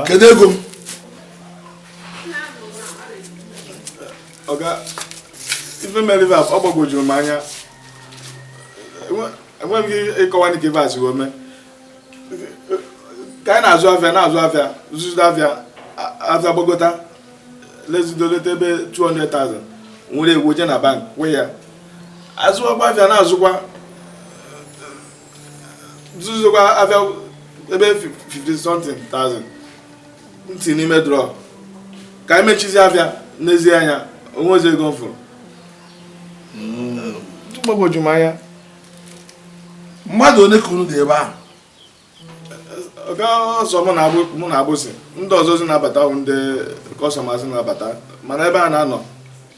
Kedu ego m? Ọga, ife mere ife a, ọ gbagwojuru m anya. Enweghị m ike ịkọwa nke ife a si wee mee. Ka anyị na-azụ afịa na-azụ afịa zụzụ afịa afịa gbagota lezido leta ebe 200,000 nwere egwu je na bank kwụ ya azụwakwa afịa na-azụkwa zụzụkwa afịa ebe 50 something thousand ntị n'ime drawer ka anyị mechizi afịa n'ezie anya onwe ozi ego m fụrụ gbagwoju m anya. Mmadụ ole ka unu dị ebe ahụ? Ọga, ọsọ mụ na agbụsị ndị ọzọzi na-abata ahụ ndị customers na-abata mana ebe a na-anọ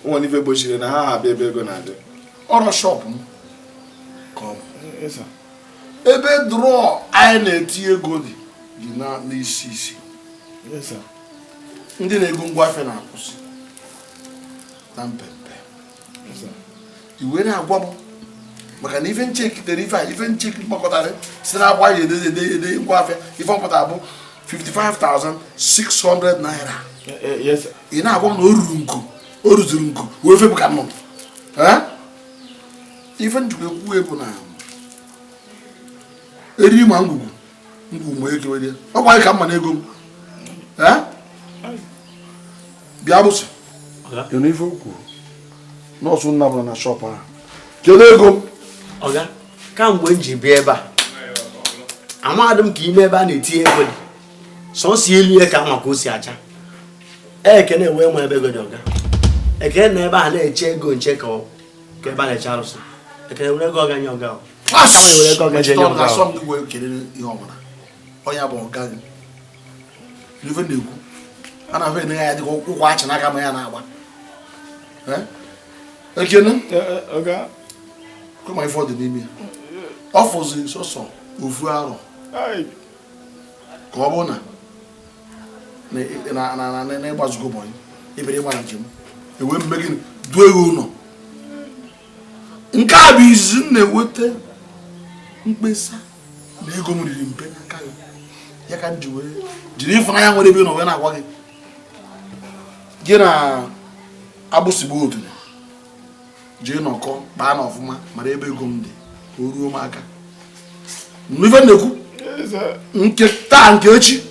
nwere ife gbochiri na ha abịa ebe ego na-adị. Ọrụ shop m ka ọ bụ ebe drawer anyị na-eti ego dị dị n'isi isi. Ndị na-ego ngwa afịa na-akwụsị na mpempe iwe na-agwa m maka na ife nchekitere ife a ife ncheki gbakọtara si na akwa ya ede ede ede ngwa afịa ife ọ pụtara bụ 55,600 naira. Ị na-agwa m na o ruru nku o ruzuru nku wee fepụ ka nnụnụ. Ife njikwa ekwu bụ na eriri ma ngwugwu ngwugwu ma ego erie ọ kwa ka mma na ego m. Bịa bụsị ịnụ ife okwu nọọsụ nna bụrụ na shop ahụ. Kedu ego m? Ọga, kamgbe m ji bịa ebe a amadị m ka ime ebe a na-etinye ego dị sọnsọ elu ya ka ama ka o si acha. Ekene wee nwe ebe ego dị ọga. Ekene na ebe a na-eche ego nche ka ebe a na-eche arụsị. Ekene were ego ọga nye ọga. Onye bụ ọga gị ife na-ekwu a na-ahụ enye ya dịka ụkwụ achị n'aka ma ya na-agba. Ekene kama ife ọ dị n'ime ya ọ fụzi sọsọ ofu arọ ka ọ bụ na ịgbazugo bọyị ebere ịgbara njem ewee mme gịnị duo ego ụlọ. Nke a bụ izizi m na-eweta mkpesa na ego m riri mpe n'aka gị ya ka m ji wee jiri ịfụnanya nwere ebe ị nọ wee na-agwa gị gị na agbụsịgbu otule jee nọkọ kpaa na ọfụma mara ebe ego m dị ka o ruo m aka. Ife na-ekwu nke taa nke echi.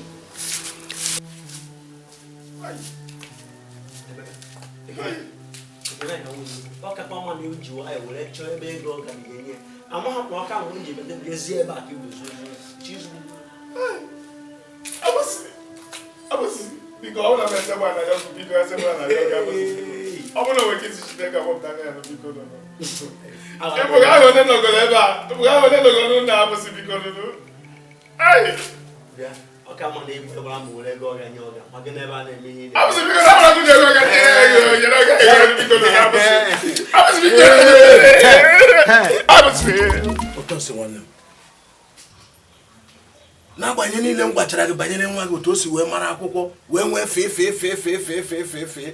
N'agbanyeghị niile m gwachara gị banyere nwa gị otu o si wee mara akwụkwọ wee nwee fee fee fee fee fee fee fee fee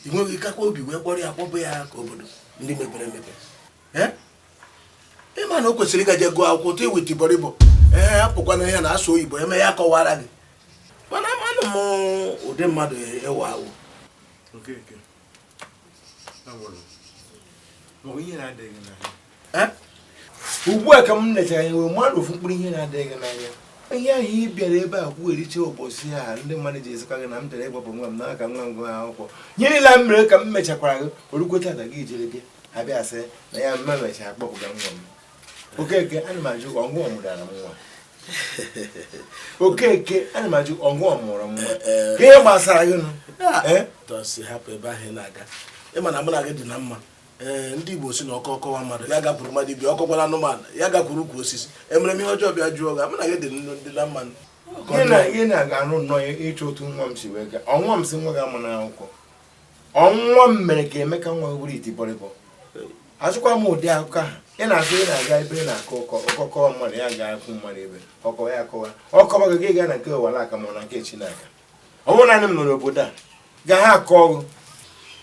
i nweghị kakwa obi wee kpọrọ ya kpọbụ ya ka obodo ndị mepere emepe. Ịma na o kwesịrị ịgaje gụọ akwụkwọ otu iweta ibọrịbọ ee apụkwana ihe na-asụ oyibo eme ya kọwara gị mana amanụ m ụdị mmadụ ewa awụ. Ugbu a ka m lechara anya wee mmadụ ofu mkpụrụ ihe na-adịghị n'anya. Ihe ahụ ị bịara ebe a kwughericha ụbọchị a ndị mmadụ ji ezikwa gị na m bịara ịgbapụ nwa m n'aka nwa m gụọ akwụkwọ. Ihe niile m mere ka m mechakwara gị orukwe tata gị jere bịa abịa sị na ya mma mechara kpọpụga nwa m. Okeke ana m ajụ ọngụ ọmụdara m nwa. Okeke ana m ajụ ọngụ ọmụrụ m nwa. Ka ihe gbasara gị nụ. Tọsị hapụ ebe ahụ ị na-aga ịma na mụ na gị dị na mma. Ndị Igbo si na ọkọ ọkọwa mmadụ ya gakwuru mmadụ ibi ọkọkwara anụmanụ ya gakwuru ukwu osisi emere m ihe ọjọọ bịa jụọ gị mụ na gị dị na mma. Ị na-aga arụ nnọọ ịchọ otu nwa m si wee gaa ọnwa m si nwa gị amụ n'akwụkwọ ọnwa m mere ka Emeka nwa bụrụ itibọrịbọ azụkwa m ụdị akụkọ ahụ ị na-asị ị na-aga ebe ị na-akọ ụkọ ọkọkọ mmadụ ya ga-akwụ mmadụ ebe ọkọwa ya akọwa ọkọwa gị gaa na nke ụwalaka ma na nke Chinaka ọ bụrụ naanị m nọ n'obodo a gaa ha akọ ọgụ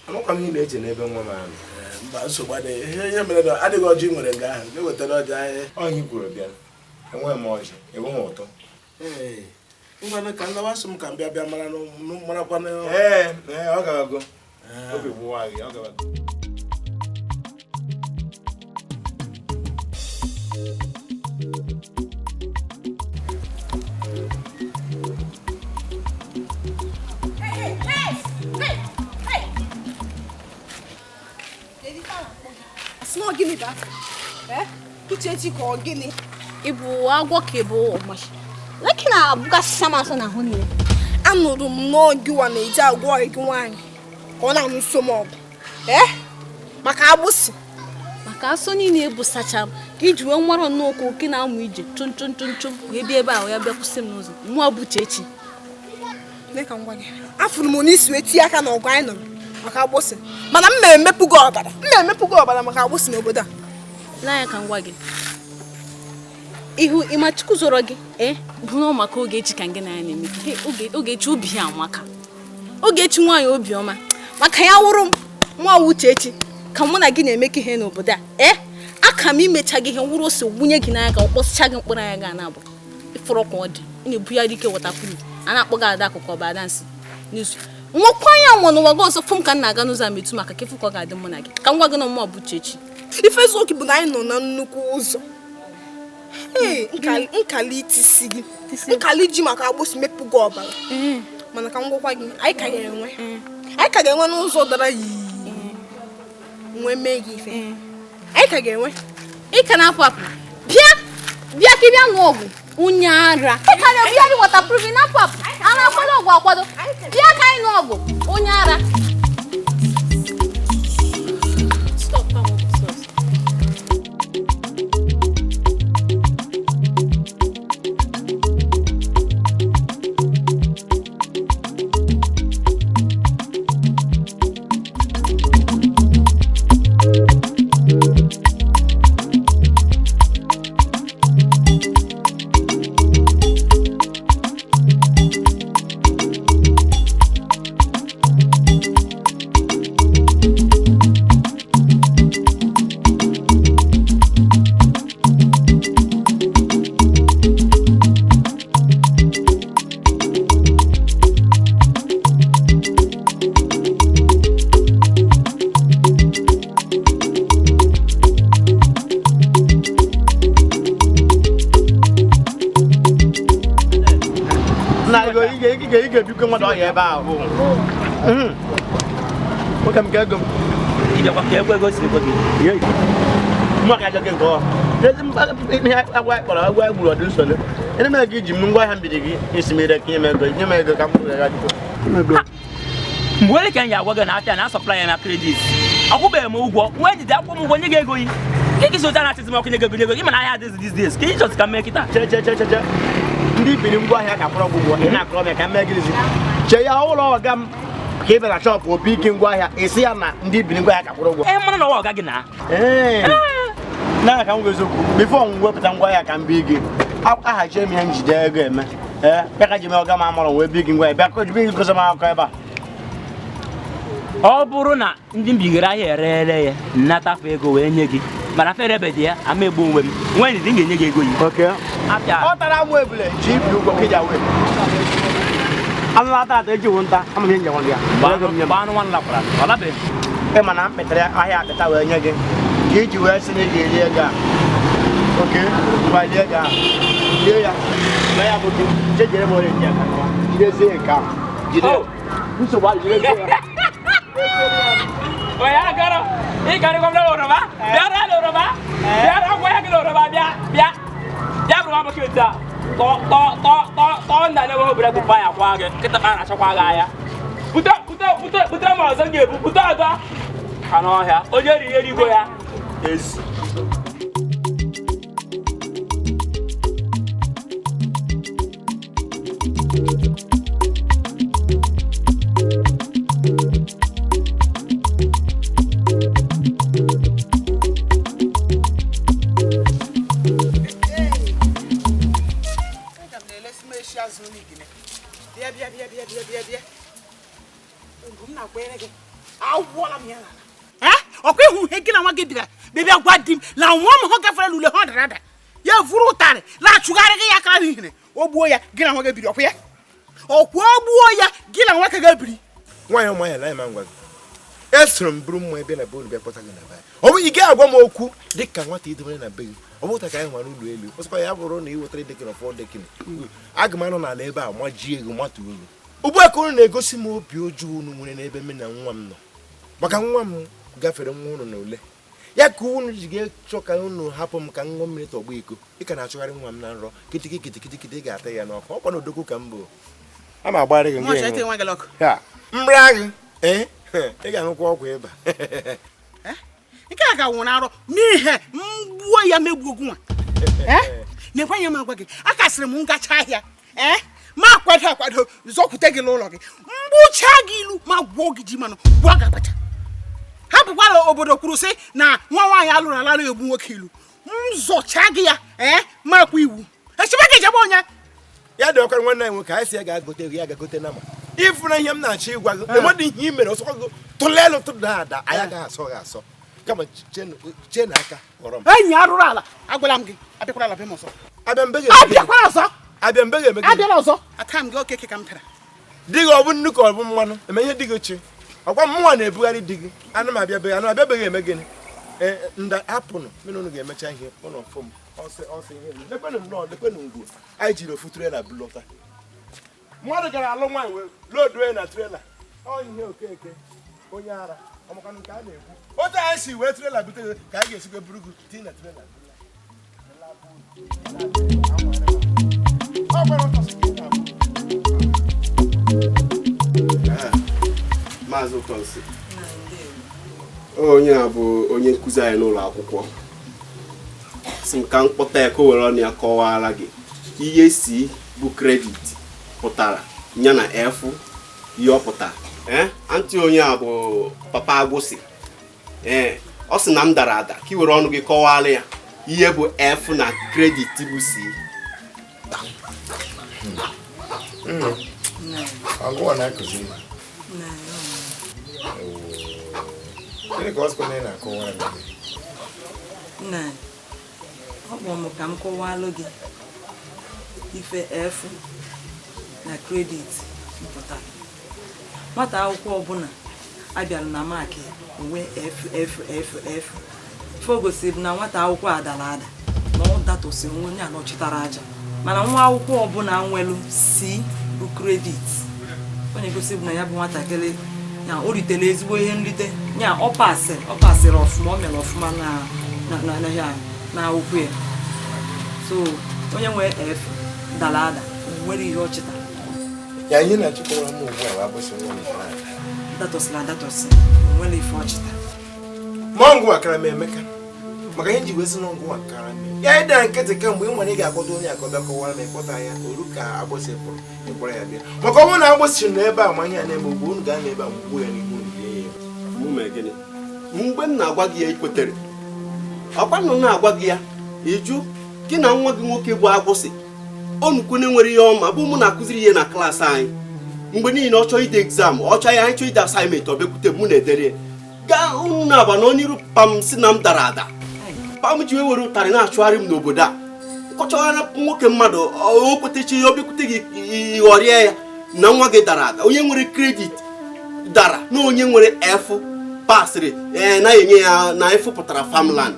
amakwa m ihe na-eche n'ebe nwa m ahụ. Mba nsogbu adịghị ihe mere na adịghị ọjị nwere nga ahụ ga-ewetara ọjị anyị. Ọnyị kwuru bịa enweghị m ọjị enweghị ụtọ. Ee Ngwanụ ka nlawa sị m ka m bịa bịa mara marakwana. Ee, ee, ọ gabago. Obi gbụwa gị, ọ gabago. Gịnị bụ afọ? Uchechi ka ọ gịnị? Ị bụ agwọ ka ị bụ ọmachi. Leki na-abụgasịcha m asọ n'ahụ niile. Anụrụ m n'oge wa na-eji agwọ gị nwaanyị ka ọ na-anụso m ọgụ. Maka agbụsị. Maka asọ niile ebusacha m ka iji wee nwara nnọọ oke na-amụ ije chum chum chum chum wee bịa ebe a wee bịa kwụsị m n'ụzọ. Mụọ bụ Uchechi. Lee ka m gwa gị, afụrụ m n'isi wee tinye aka n'ọgụ anyị nụrụ maka agbụsị, mana m na-emepụ gị ọbara, m na-emepụ gị ọbara maka agbụsị n'obodo a. Lee anya ka m gwa gị, ihu ịma Chukwu zọrọ gị bụ na maka Ogechi ka gị na ya na-eme. Ogechi obi ya amaka, Ogechi nwaanyị obiọma, maka ya wụrụ m nwa Uchechi ka mụ na gị na-emekọ ihe n'obodo a. Aka m imecha gị ihe wụrụ ose wunye gị n'anya ka ọ kpọsịcha gị mkpụrụ anya ga na-abụ ịfụrụ ka ọ dị. Ị na-ebugharị ike waterproof, a na-akpọ gị ada akụkọ ọba ada nsị n'izu nwekwa anya nwa n'ụwa gị ọzọ fụ m ka m na-aga n'ụzọ a metụ maka ka ịfụ ka ọ ga-adị mụ na gị ka m gwa gị na mụ bụ Uchechi. Ife eziokwu bụ na anyị nọ na nnukwu ụzọ. Ee, nkali itisi gị, nkali ji maka agbụsị mepụ gị ọbara. Mana ka m gwakwa gị, anyị ka ga-enwe, anyị ka ga-enwe n'ụzọ dara yii nwee mee gị ife. Anyị ka ga-enwe. Ị ka na-apụ apụ, bịa bịa ka ị bịa ṅụọ ọgwụ onye ara. Ị ka na-ebugharị waterproof, ị na-apụ apụ, a na-akwado ọgwụ akwado. Bịa ka anyị ṅụọ ọgwụ onye ara. Stop, stop. Ebe ahụ. Nwoke m ka ego m. Ịbịakwa ka ekwe ego siri kwe gị. Mụ aka ajọ gị nke ọ. Ihe agwa kpọrọ agwa gburu ọdụ nsogbu. Ene mere gị ji m ngwa ahịa mbiri gị isi m ire ka nye m ego, nye m ego ka m kwụrụ ya jikọ. Mgbe ole ka m ga-agwa gị na afịa na asọplai ya na kredit? Akwụbeghị m ụgwọ, nwee njide akwụ m ụgwọ nye gị ego yi. Nke gị si otu a na-achịzi m ọkụ nye gị ego ị ma na ahịa adịghịzi these days. Ka ị chọzi ka m mee kịta? Che che che che che. Ndị biri ngwa ahịa ka kwụrụ ụgwọ, ị na-akọrọ m ya ka m mee gịnịzi? Che ya ụlọ ọga m ka ị bịara shọpụ obi ike ngwa ahịa, ị sị ya na ndị biri ngwa ahịa ka kwụrụ ụgwọ. Ee, mmanụ na ọwa ọga gị na. Ee. Na ka m gwa eziokwu, bifo m wepụta ngwa ahịa ka m bi gị, ahazie m ihe njide ego eme. Ee, bịa ka ji mee ọga m amụrụ wee bi gị ngwa ahịa, bịa ka ojibi gosi m akụkọ ebe a. Ọ bụrụ na ndị mbigara ahịa erere ya, nnatafe ego wee nye gị, mana fere dị ya, ama egbu onwe m. Nwee ndidi m ga-enye gị ego yi. Ọ tara mụ ebule ji ibi ụgwọ ka iji wee. Anụ ata ata eji wụ nta, ama m ihe njem ya. Gbaa anụ nwanne lakwara, ọ labeghị. Ị ma na m kpịtara ahịa akpịta wee nye gị ka iji wee sị na ị ga-eri ego a. Oke, ngwa lie ego a. Lie ya. Lee ya bụ gị. Jee jere m orenji ya ka nwa. Jidezie nke ahụ. Jide. Nsogbu adị, jidezie ya. Oya agara, ị garịkwa m n'oroma, bịara n'oroma, bịara gwa ya gị n'oroma, bịa, bịa. Bịa bụrụ m bucket a. Tọ tọ tọ tọ tọ nna na-enweghị obere gụpa ya kwa gị, kịta ka a na-achọkwa gị ahịa. Bute bute bute bute m ọzọ m ga-ebu, bute ọzọ. Ka n'ọhịa, onye riri erigo ya. Ezi. Ọkwa ịhụ ihe gị na nwa gị bịara bịa gwa di m na nwa m hụ gafere n'ule ha dara ada ya vuru ụtarị na-achụgharị gị ya akara n'ihere o gbuo ya gị na nwa gị biri ọkwa ya. Ọkwa gbuo ya gị na nwoke ga-ebiri. Nwaanyị ọma ya na ma ngwa gị esoro m buru mma ebe na be unu bịa kpọta gị na be ọ bụ ị ga-agwa m okwu dị ka nwata idobere na be gị. Ọ bụta ka anyị nwere ụlọ elu ọsọkwa ya bụrụ na ị wetara dekin ọfọ dekin aga m anọ n'ala ebe a majie ego matuo ego. Ugbu a ka unu na-egosi m obi ọjọọ unu nwere n'ebe m na nwa m nọ, maka nwa m gafere nwa unu na ule ya ka unu ji ga-achọ ka unu hapụ m ka m ṅụọ mmiri tọgbọ iko. Ị ka na-achọgharị nwa m na nrọ kịtịkị kịtịkịtị ị ga-ata ya n'ọkụ. Ọkwa na odogwu ka m bụ ama agbara gị mra gị ee ị ga-aṅụkwa ọgwụ ịba. Nke a ga-anwụ n'arọ n'ihe mgbuo ya megbuo gị nwa. Na-ekwenye m agwa gị akasịrị m ngacha ahịa ma akwado akwado zọkwute gị n'ụlọ gị mgbucha gị ilu ma gwuo gị ji manụ gwuo gị abacha. Hapụkwala obodo kwuru sị na nwa nwaanyị alụrụ ala egbu nwoke ilu m zọcha gị ya ma kwa iwu echebe gị jebe onye ya dị ọkara nwanne anyị nwoke anyị si ya ga-agote ego ya ga-agote nama. Ịfụna ihe m na-achọ ịgwa gị enwedị ihe i mere ọsọkwa gị tụlelu tụda ada anyị agaghị asọ gị asọ kama chee na aka ghọrọ m. Enyi arụrụ ala agwala m gị abịakwala ala be m ọzọ. Abịakwala ọzọ. Abịa mbe ga-eme gị. Abịala ọzọ. Aka m gị okeke ka m tara. Di gị ọ bụ nnu ka ọ bụ mmanụ eme ihe di gị chi ọkwa mmụọ na-ebugharị di gị ana m abịabeghị ana m abịabeghị eme gịnị nda hapụnụ mena unu ga-emecha ihe ụnụ fụ m ọsị ọsị ihe lekwenụ nnọọ lekwenụ ngwu anyị jiri ofu trela bulọta mmadụ gara alụ nwaanyị wee loduo ya na trela ọ ihe Okeke onye ara ọmakwanụ nke a na-ekwu otu anyị si wee trela bute gị ka anyị ga-esikwa buru gị tii na trela. Maazị Ụtọnsị onye a bụ onye nkụzi anyị n'ụlọ akwụkwọ si m ka mkpọta ya ka o were ọnụ ya kọwara gị ihe C bụ kredit pụtara ya na F ihe ọ pụtara. Antị onye a bụ papa Agbụsị ee ọ sị na m dara ada ka ị were ọnụ gị kọwara ya ihe bụ F na kredit bụ C. Nna ọ kpọrọ m ka m kọwalụ gị ife F na kredit mpụtara. Nwata akwụkwọ ọbụla abịara na maakị onwe F F F F ife o gosiri na nwata akwụkwọ a dara ada na ọ datọsiri onwe onye anọchitara aja, mana nwa akwụkwọ ọbụla nwelu C bụ kredit ọ na-egosi bụ na ya bụ nwatakịrị ya o ritere ezigbo ihe nrite ya ọ pasịrị ọfụma, o mere ọfụma na akwụkwọ ya. So onye nwee F dara ada nwere ihe ọ chịtara ya ihe na-achịkọwara m ugbu a bụ Agbụsị nwa m datọsịrị adatọsị nwere ife ọ chịtara. Ma ọngụ akara m Emeka maka ihe nji wee sị na ọngụ akara m ya ịdara nkịtị kamgbe ị nwere ị ga-akpọta onye akọbịa kọwara m ịkpọta ya oru ka Agbụsị pụrụ ịkpọrọ ya bịa maka ọ bụrụ na Agbụsị nọ ebe a ma ihe a na-eme ugbu unu gaa n'ebe a mgbuo ya n'ihu unu lie ya. Mgbe m na-agwa gị ya ikwetere ọkwa nọ na-agwa gị ya ịjụ gị na nwa gị nwoke bụ Agbụsị onukwune nwere ihe ọma bụ mụ na-akụziri ihe na klaasị anyị mgbe niile ọ chọọ ide egzam ọ chọọ ya anyị chọọ ide asaịmentị ọ bịakwute mụ na-edere ya gaa unu na-aba n'oniru pam si na m dara ada pam ji wee were ụtarị na-achụgharị m n'obodo a nkọchọghara nwoke mmadụ o kwetechi ya ọ bịakwute gị ịghọrịa ya na nwa gị dara ada onye nwere kredit dara na onye nwere F pasịrị ee na-enye ya na F pụtara farmland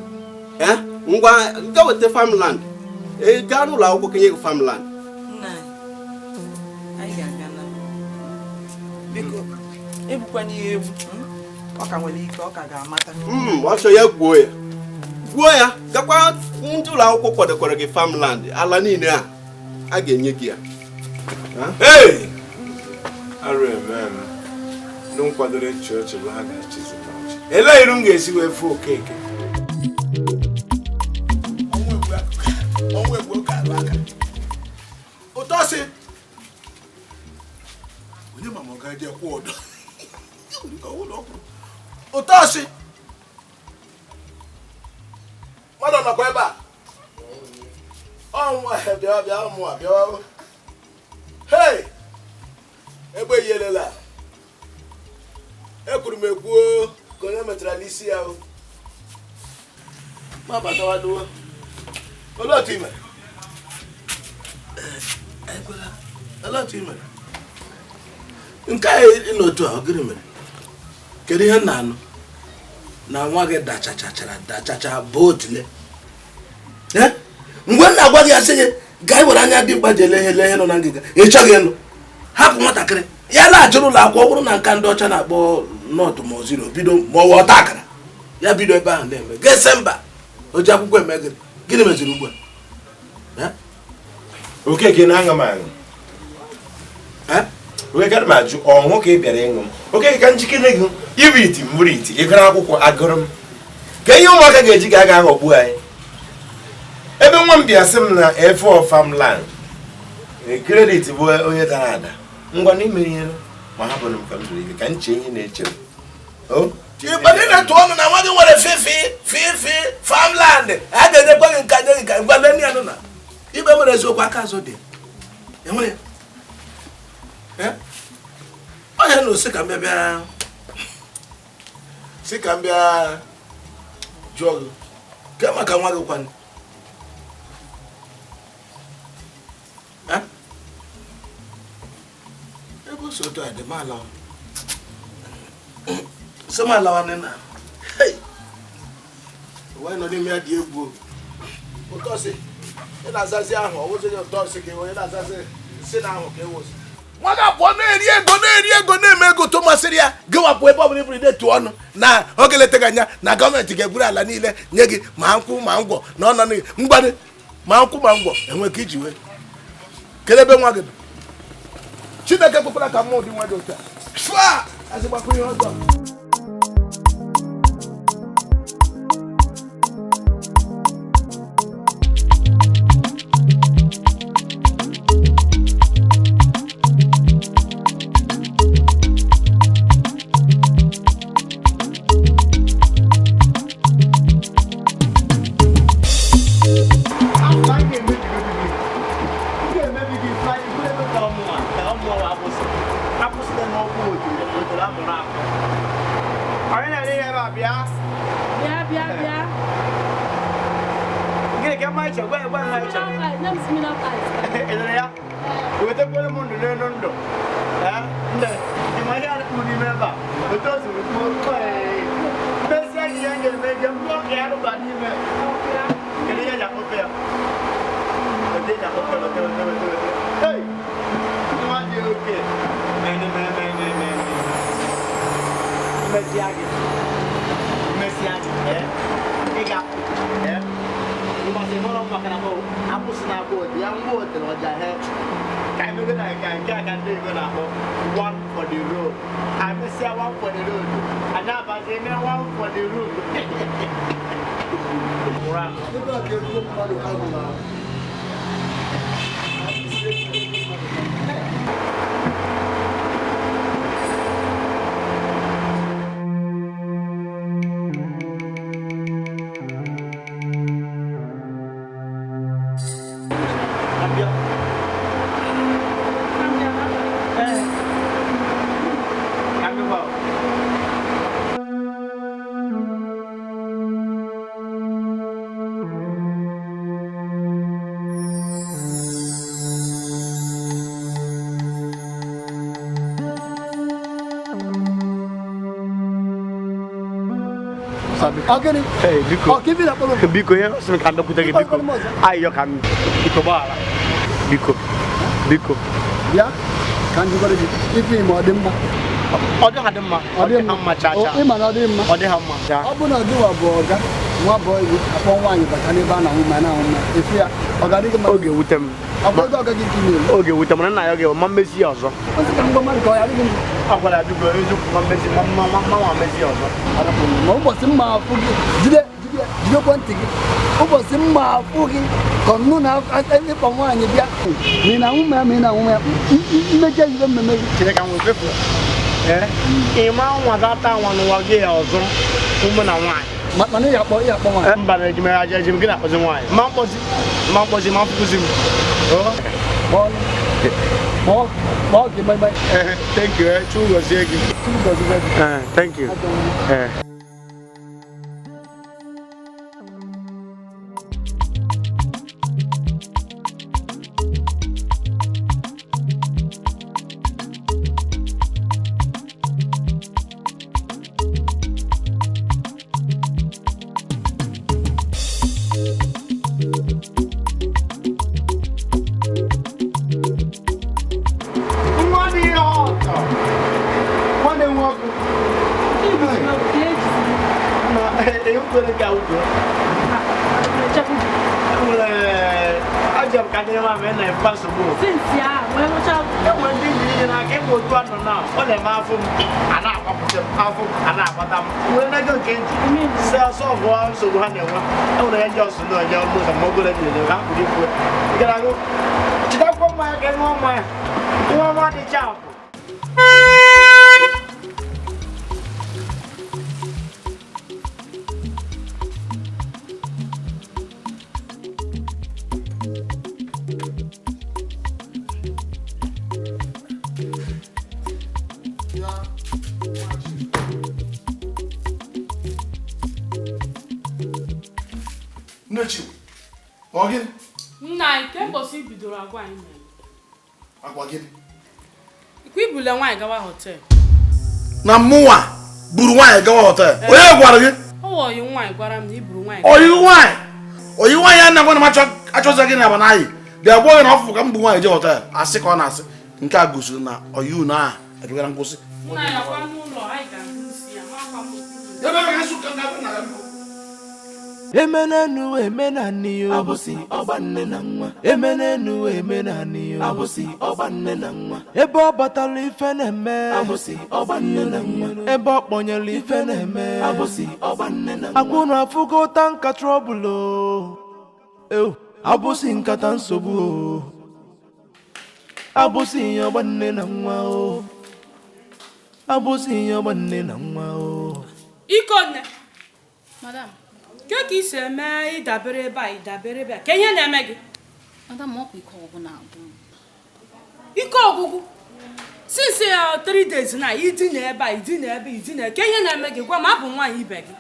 ngwa gaa weta farmland gaa n'ụlọ akwụkwọ kenye gị farmland. Anyị ga-aga na biko egbukwana ihe egbu ọ ka nwere ike ọ ka ga-amata. Ọ chọọ ya gwuo ya gwuo ya gakwa ndị ụlọ akwụkwọ kwadokwara gị farmland ala niile a ga-enye gị ya. Arụ eme m ndị m kwadoro ịchị ọchị bụ ha ga-achịzi m ọchị. Elee iru m ga-esi wee fụ Okeke? Ụtọsị onye ma ma ọ ga-eje kwụ ụdọ Ụtọsị mmadụ nọkwa ebe a ọnwa bịa bịa mụa bịa hei egbe yelela ekwuru m ekwuo ka onye metara n'isi ya o ma batawaduo. Olee otu i mere? Olee otu i mere? Nke a n'otu a, ọ gịnị mere? Kedu ihe na-anụ? Na nwa gị dachachachara dachacha bụ otule. Mgbe m na-agwa gị asị gị gaa were anya dị mkpa ji ele ihe nọ na ngịga, ị chọghị ịnụ. Hapụ nwatakịrị ya laghachiri ụlọ akwụkwọ, ọ bụrụ na nka ndị ọcha na-akpọ nọtụ ma oziro bido ma ọ wụ ọta akara ya bido ebe ahụ na-eme gese mba o ji akwụkwọ eme gịnị? Gịnị meziri ugbu a? Okeke na-aṅụ m aṅụ. Okeke m ajụ ọṅụ ka ị bịara ịṅụ m. Okeke ka njikere gị ibu iti m bụrụ iti ịgụrụ akwụkwọ agụrụ m ka ihe ụmụaka ga-eji ga aga aghọgbu anyị. Ebe nwa m bịa sị m na F4 farmland kredit bụ onye dara ada ngwa n'ime ihe ma hapụrụ m ka m zuru ike ka m chee ihe na-eche m. Ịgbadị na-atụ ọnụ na nwa gị nwere fifi farmland a ga-enyekwa gị nka nye gị nka ngwa lee ya nụ na ikpe nwere eziokwu aka azụ dị enwere ya. Onye na osi ka m bịa si ka m bịa jụọ gị ke maka nwa gị kwanụ. Ebe o si otu a dị m alawa sị m alawa nna ụwa nọ n'ime ya dị egwu ụtọsị ị na-azazi ahụ ọ wụzighị ụtọsị ka onye na-azazi nsị na ahụ ka ewụzi. Nwa gị abụọ na-eri ego na-eri ego na-eme ego to masịrị ya gị wapụ ebe ọ bụla iburu detu ọnụ na oge leta gị anya na gọọmenti ga-eburu ala niile nye gị ma nkwụ ma ngwọ na ọnọ mgbanị ma nkwụ ma ngwọ enwe ka iji wee kedu ebe nwa gị nọ. Chineke kwekwara ka mmụọ dị nwa dị otu a faa azịgbakwa ihe ọjọọ. One for the road. I miss one for the road. And now I say one for the road. Hey, biko. Biko, ya sị ka ndọkwute gị biko. Ayọ ka m biko gbaghara. Biko. Biko. Bịa ka m jụgoro gị ife ime ọ dị mma. Ọ dịghị mma. Ọ dị mma cha cha. Ị ma na ọ dị mma. Ọ dịghị mma. Ọ bụ na gị wa bụ ọga nwa bụ egwu akpọ nwaanyị bata n'ebe a na-ahụ ma na-ahụ mma. Efu ya ọ ga-adị gị mma. Oge wute m. Ọ bụ ego ọga gị ka ị na-eme. Oge wute m na nna ya ga-ewe ma mmezi ya ọzọ. Ọ sị ka m gwa mmadụ ka ọ ya adịghị mma. Ọ gwara ya biko eziokwu ma mmezi ma ma mmezi ya ọzọ. Ma ụbọchị mma afụ gị jide jidekwa ntị gị ụbọchị mma afụ gị ka ọnụ na ịkpọ nwaanyị bịa ma ị na-anwụ ma ya ma ị na-anwụ ma ya mmejọ ibe mmemme gị. Chineke nwee fefu. Ị ma nwa data nwa n'ụwa gị ya ọzọ ụmụ na nwaanyị. Mana ị akpọ nwaanyị. Mba na ejimere aja ejim gị na-akpọzi nwaanyị. Ma mkpọzi ma mkpọzi ma mfụkụzi m. Kpọọ kpọọ gị gbagba. Thank you. Chukwu gọzie gị. Chukwu gọzie gị. Thank you. Na mụnwa buru nwaanyị gawa hotel. Onye gwara gị? Oyi nwaanyị gwara m na i buru nwaanyị. Oyi nwaanyị. Oyi nwaanyị a na-agwa na m achọzi gị na abanaghị. Bịa gwa gị na ọfụfụ ka m bụ nwaanyị jee hotel. Asị ka ọ na-asị. Nke a gosiri na oyi unu a abịagara nkwụsị. Emenenu emenani yo abusi ọgba nne na nwa. Emenenu emenani yo abusi ọgba nne na nwa. Ebe ọ batala ife na-eme abusi ọgba nne na nwa. Ebe ọ kpọnyere ife na-eme abusi ọgba nne na nwa. Akwụna afụgo tanka trọbụl o. Abusi nkata nsogbu o. Abusi ihe ọgba nne na nwa o. Abusi ihe ọgba nne na nwa o. Ikonne. Madam. Ke ka isi eme ịdabere ebe a ịdabere ebe a ka ihe na-eme gị? Madam, ọkwa ike ọgwụgwụ na-agwụ m. Ike ọgwụgwụ? Since 3 days na idina ebe a idina ebe idina ka ihe na-eme gị gwa m abụ nwaanyị ibe gị.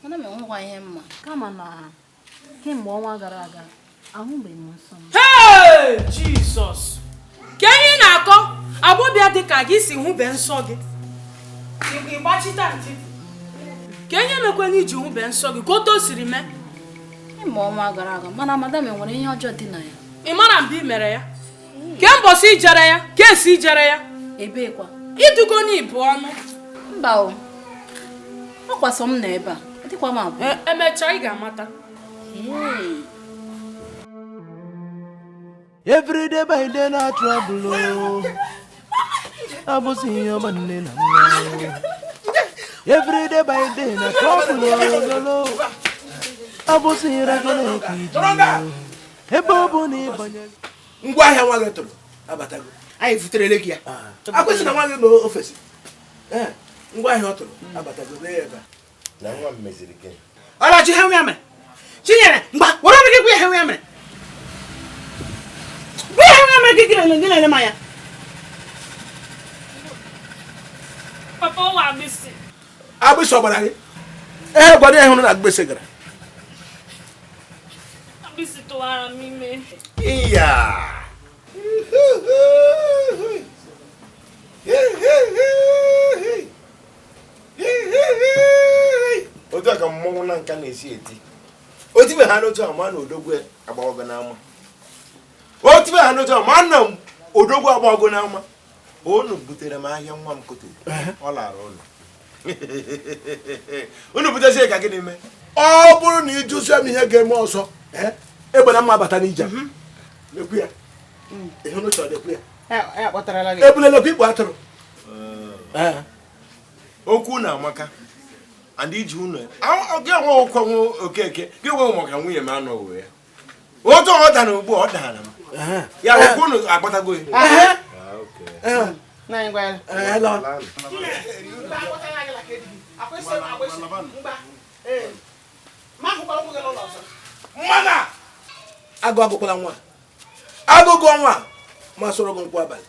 Madam, enwekwa ihe mma kama na kemgbe ọnwa gara aga ahụbeghị m nsọ m. Hey, Jesus! Ka ihe na-akọ agbọbịa dị ka gị si hụbe nsọ gị. Ịgbachita nkịtị. Ka ihe mekwana iji hụbe nsọ gị ka o tosiri mee. Kemgbe ọnwa gara aga mana madam enwere ihe ọjọọ dị na ya. Ị mara mgbe ị mere ya? Ke mbọsị ijere ya? Ka esi ijere ya? Ebeekwa? Idugo n'ibu ọnụ. Mba o. Ọ kwasọ m na ebe a. Dịkwa m abụọ. Emechaa ị ga-amata. Every day by day na trouble o. Abusi ọgba nne na nwa. Every day by day na trouble o. Abusi ragolo kiji. Ebe ọ bụ na ịbanye. Ngwa ahịa nwa gị tụrụ abatago. Anyị futerele gị ya. Akwụsị na nwa gị n'ofesi. Ngwa ahịa ọ tụrụ abatago lee ebe a. Na nwa m meziri gị. Ọlachi ha nwe ya mere. Chinyere mgba were ọrụ gị gwa ya ha nwe ya mere. Gwa ya ha nwe ya mere gị gị na-ele m anya. Papa ụwa agbịsị. Agbịsị ọ gbara gị? Ee, gwara ya hụrụ na agbịsị gara. Agbịsị tụwara m ime. Iya. Otu a ka mmọnwụ na nka na-esi eti. Otibe ha n'otu a ma na odogwu agbawago n'ama. Otibe ha n'otu a ma na odogwu agbawago n'ama. Unu butere m ahịa nwa m koto. Ọ lara ụlọ. Unu butezie ka gịnị mee? Ọ bụrụ na ị jụzie m ihe ga-eme ọzọ, egbe na mma abata n'ije. Lekwu ya. Ihe unu chọrọ lekwu ya. Ebule lekwu ikpu atụrụ. Okwu na amaka. And iji unu gị onwe ụkwa Okeke gị onwe maka nwunye m anọ uwe ya. Otu ọ dara ugbu a ọ dara m. Ya okwu unu akpatago ya. Mana agụ agụkwala nwa. Agụgụ nwa ma soro gị nkwụ abalị.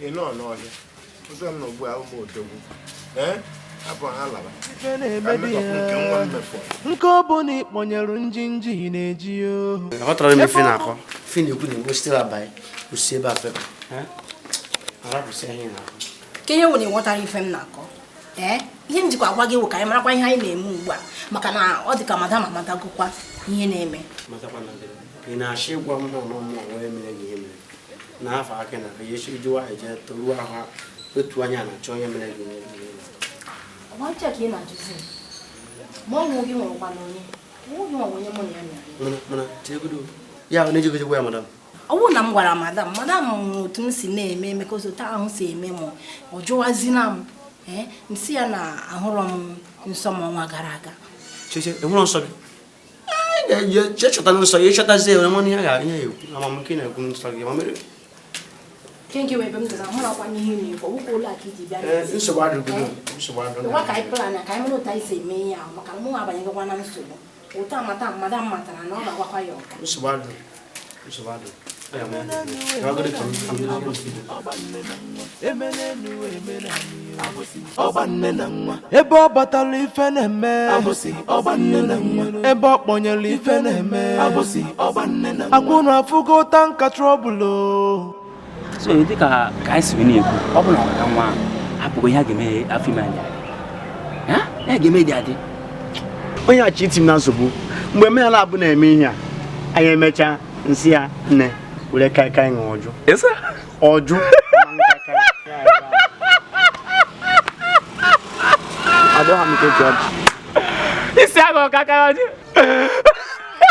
Ị nọ n'ọhịa. Otu m nọ ugbu a ụmụ odogwu. Hapụ ha laba. Nke ọ bụ na ị kpọnyere njinji na-eji o. Aghọtara m ife na-akọ. Ife na-ekwu na-egbo sitere abalị kwụsị ebe a fepụ. Arapụsị ihe na-akọ. Ka ihe nwere ịghọtara ife m na-akọ. Ihe m jikwa agwa gị wụ ka anyị marakwa ihe anyị na-eme ugbu a maka na ọ dị ka madam amatagokwa ihe na-eme. Ị na-achọ ịgwa m na ọmụmụ wee mere gị ihe mere. Na afọ aka na ya esi jiwa eje toruo ahụ otu anya na-achọ onye mere gị. Ọgbacha ka ị na-ajụzi ma ọ nwụ gị nwụrụkwa na onye nwụ gị nwa onye mụ na ya mere. Mana chegodo ya ọ na-ejego jegwa ya madam. Ọ bụrụ na m gwara madam otu m si na-eme emeka otu ahụ si eme m ọ jụwazina m m si ya na ahụrọ m nsọ m ọnwa gara aga. Cheche enwere nsọ gị? Che chọtara nsọ gị ịchọtazie ya mana ihe ga-anya ekwu amamike na-ekwu nsọ gị ma mere. Nke wee ebe m dara mụrakwa n'ihe na-ekwu ọbụkwa ụlọ aka iji bịa. Nsogbu adịghị nsogbu adịghị. Ngwa ka anyị plan ka anyị mara otu anyị si eme ihe ahụ maka na mụ abanyegokwa na nsogbu. Otu amata madam matara na ọ ga-agwakwa ya ọka. Nsogbu adịghị nsogbu adịghị. Ebe ọ batara ife na-eme ebe ọ kpọnyere ife na-eme akwụna afụgo tanka trọbụl. So dị ka anyị siri na-ekwu ọ bụ na ọ ga nwa hapụgo ihe a ga-eme afọ ime anyị ya ga-eme dị adị. Onye achị iti m na nsogbu mgbe m ya na-abụ na-eme ihe a anyị emechaa nsị ya nne were kaikai ṅụọ ọjụ ọjụ isi agụ kaikai ọjụ.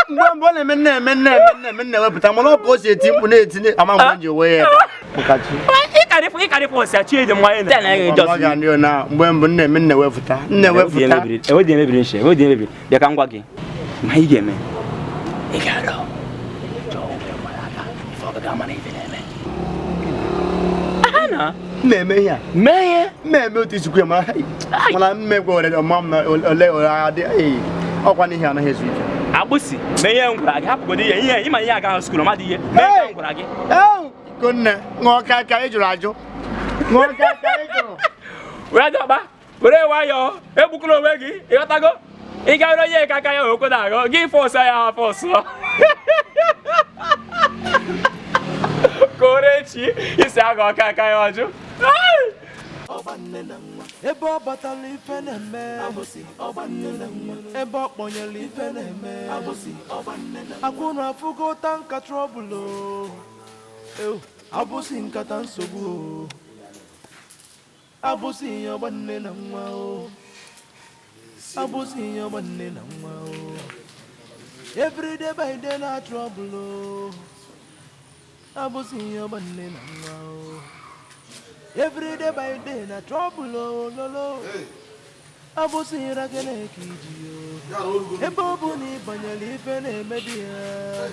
Mgbe mbụ ọ na-eme nne eme nne eme nne eme nne wepụta mana ọ ka o si eti mkpu na-etinye ama mgbe m ji wee ya na mgbe mbụ nne eme nne wepụta nne wepụta emebiri bịa ka m gwa gị ma ị ga-eme ị ga-arịọ na-eme ihe a mee na-eme otu isikwu ya mana mmekwa ole ole adị ọkwa n'ihi anaghị ezu ike. Agbụsị mee ihe m gwara gị hapụgodo ihe ihe ịma ihe agaghị skuul ọmadị ihe mee ihe m gwara gị. Konne ṅụọ ka ị jụrụ ajụ ṅụọ ka ị jụrụ were dọkpa were nwayọọ egbukụla onwe gị ịghọtago ị gara onye ka aka ya okwe na-aghọ gị fọsụ ya ha fọsụ Korechi isi agụ ọka aka ya ọjụ. Ebe ọ batara ife na-eme ebe ọ kpọnyere ife na-eme akwụna afụgo tanka trọbụl abụsị nkata nsogbu abụsị ihe ọgba nne na nwa abụsị ihe ọgba nne na nwa every day by day na trọbụl abụsị ihe ọgba nne na nwa every day by day na trouble lolo abụsị rakene ka iji ebe ọ bụ na ịbanyere ife na-eme di ya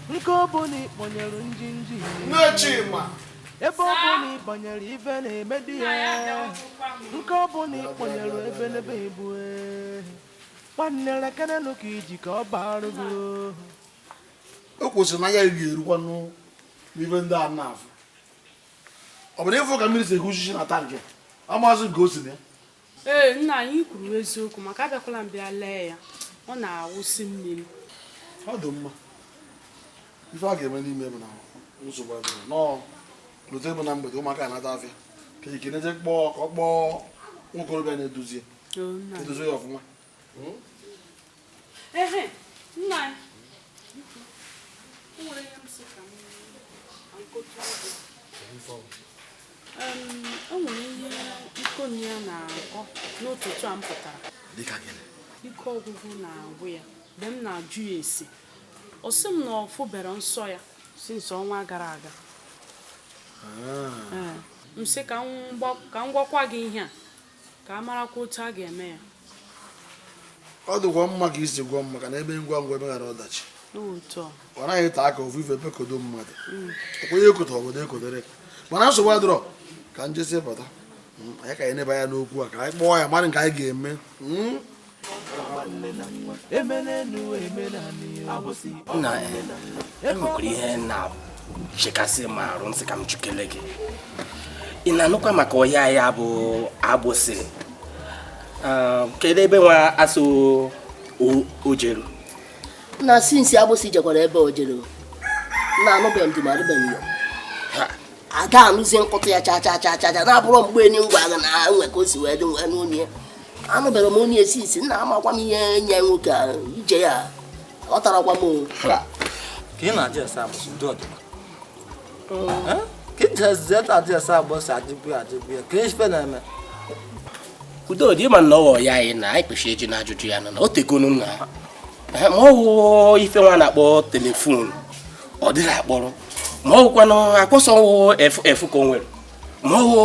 nke ọ bụ na ịkpọnyere njinji ebe ọ bụ na ịbanyere ife na-eme di ya nke ọ bụ na ịkpọnyere ebe n'ebe ibu nwanne rakenenụ ka iji ka ọ barụ gị. O kwụsịrị na ya ga-erukwa n'ife ndị a na-afụ ọ bụ na ịfụ ka mmiri si ehu na tankị amazị nke o si na ya. Ee nna anyị kwuru eziokwu maka abịakwala m bịa lee ya ọ na-awụsị mmiri. Ọ dị mma ife a ga-eme n'ime bụ na nsogbu adịrọ nọọ lute bụ na mgbede ụmụaka anata afịa ka Ekene je kpọọ ka ọ kpọọ nwokorobịa na-eduzie edozie ya ọfụma. Ehe nna anyị nwere ihe m sị ka m o nwere ihe ikonye ya na-akọ n'ụtụtụ a m pụtara ike ọgwụgwụ na-agwụ ya mgbe m na-ajụ ya esi ọ sị m na ọ fụbere nsọ ya since ọnwa gara aga. M sị ka m gwakwa gị ihe a ka a marakwa otu a ga-eme ya. Ọ dịkwa mma ka isi gwọ m maka na ebe ngwa ngwa emeghara ọdachi ọ naghị ịta aka ofu ife pekodo mmadụ ọkwa ihe ekote obodo ekodere mana nsogbu adịrọ ka njesi bata anyị ka anyị neba ya n'okwu a ka anyị kpọọ ya mara nke anyị ga-eme. Nna enwekwara ihe na-chekasị m arụ nsị ka m chukele gị ị na-anụkwa maka ọya ya bụ agbụsị kedu ebe nwa asụ ojeru na sinsi agbụsị jekwara ebe ojere na anụbeghị m di ma arụbeghị m ya ada anụzie nkụtụ ya cha cha cha cha cha na-abụrụ mgbe enyi ngwa agha na nwe ka o si wee dị nwee n'onye anụbere m onye esi isi nna amakwa m ihe nye nwoke a ije ya ọ tarakwa m. Ka ị na-ajụ ese agbụsị udo ọdịkwa Ka iji adịesa agbụsị adịbụ adịbụ ya ka ife na-eme. Udodi, ịma na ọwọ ya anyị na anyị kwesịrị ịjụ na ajụjụ ya nọ na o tegonu na ma ọ wụ ife nwa na-akpọ telefon ọ dịrị akpọrọ ma ọ wụkwanụ akpọsọ wụ efu ka o nwere ma ọ wụ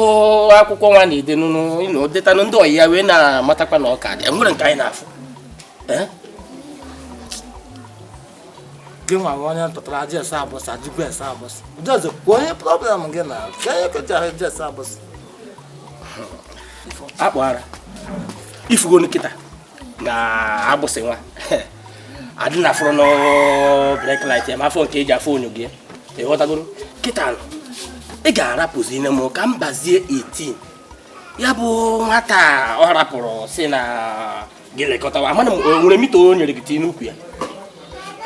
akwụkwọ nwa na-ede nụnụ ịnụ detanụ ndị ọyị ya wee na-amatakwa na ọ ka dị enwere nke anyị na-afụ. Gị nwa onye ntụtara adị ese agbụsị adịbụ ese agbụsị. Udeze kwuo onye problem gị na ka onye kechara adị ese agbụsị. Akpụ ara ifugo nkịta na agbụsị nwa adị na fụrụ nụ brek light ya ma afọ nke eji afọ onyo gị ịghọtagoro kịta ị ga-arapụzi nne m ka m bazie 18 ya bụ nwata ọ rapụrụ si na gị lekọtawa amana m o nwere mita o nyere gị tinye n'ukwu ya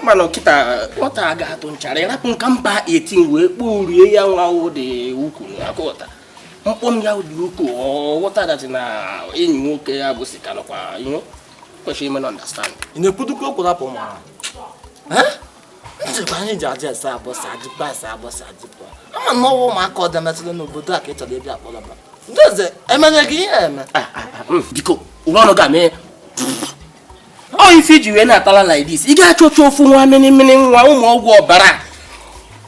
mana kịta nwata a ga-atụ nchara ịrapụ nka mba 18 wee kpurie ya nwa dị ukwu akụghọta mkpọm ya dị ukwuu ọ ghọta datị na enyi nwoke ya bụ si ka nọkwa ihe kwesịrị ime na understand. Ị na-ekwudukwa okwu rapụ ụmụ ahụ? Njikwa anyị ji adị ese agbụsị adịkwa ese agbụsị adịkwa. Ama na ọwa ụmụaka ọ demetụrụ n'obodo a ka ị chọrọ ịbịa akpọrọba. Udeze emenye gị ihe eme. Biko ụlọ ọnụ ga-eme ọ ife iji wee na-atala like this ị ga-achọ otu ofu nwa mmiri nwa ụmụ ọgwụ ọbara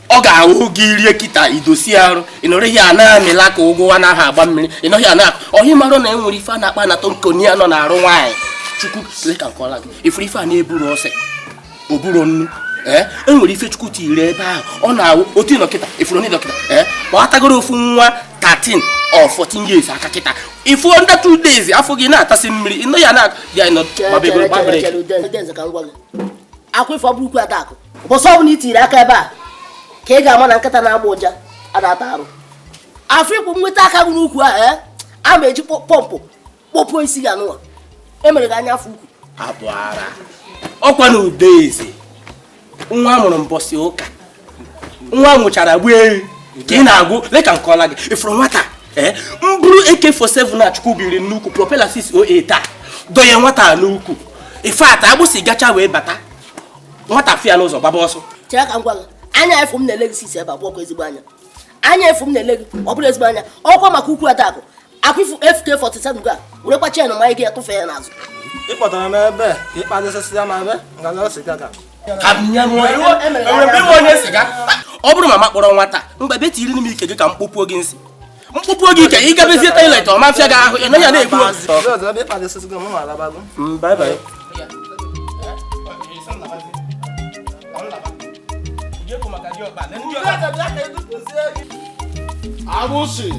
ọ ga-ahụ gị rie kịta idosi arụ ị nọrọ ihe a na-amịla ka ụgwọ anaghị agba mmiri ị nọghị a na-akụ ọhị marụ na enwere ife a na-akpa anatọ nkoni ya nọ na-arụ nwaanyị Chukwu lee ka nkọla gị ifuru ife a na-eburu ose oburu nnu ee enwere ife Chukwu tiri ebe ahụ ọ na-awụ otu ịnọ kịta ifuru onye dọkịta ee ma ọ tagoro ofu nwa 13 or 14 years aka kịta ifu under 2 days afọ gị na-atasị mmiri ị nọ ya na ya nọ gbabegoro gbabere. Akwa ife ọ bụrụ ukwu adakụ ụbọchị ọbụla i tiri aka ebe a ka ị ga-ama na nkịta na-agba ụja adata arụ afọ ịkwụ nweta aka gị n'ukwu ahụ a ma eji pọmpụ kpọpụo isi gị anụnwa emere gị anya afọ ukwu. Abụ ara ọkwa na Udeze nwa mụrụ mbọsị ụka nwa nwụchara gbuo ehi ka ị na-agụ lee ka nkọla gị ifuru nwata ee mbụrụ AK47 na Chukwu biri nnukwu propela 608 a dọnye nwata n'ukwu ife ata agbụsị gacha wee bata nwata fịa n'ụzọ gbaba ọsọ. Chere ka m gwa gị anya efu m na-ele gị sisi ebe abụọ kwa ezigbo anya anya efu m na-ele gị ọ bụrụ ezigbo anya ọkwa maka ukwu adakụ akwa ifu FK47 gị a werekwa chen ma ị ga-etụfe ya n'azụ. Ị kpọtara m ebe ka ị kpadịsịsị ma ebe ngana siga ga. Ọ bụrụ mama kpọrọ nwata mgbe be tiri m ike gị ka m kpọpuo gị nsị mkpụpụ gị ike ị gabezie toilet ọ mafịa gị ahụ ị naghị na-ekwu. Bye bye. Agbụsị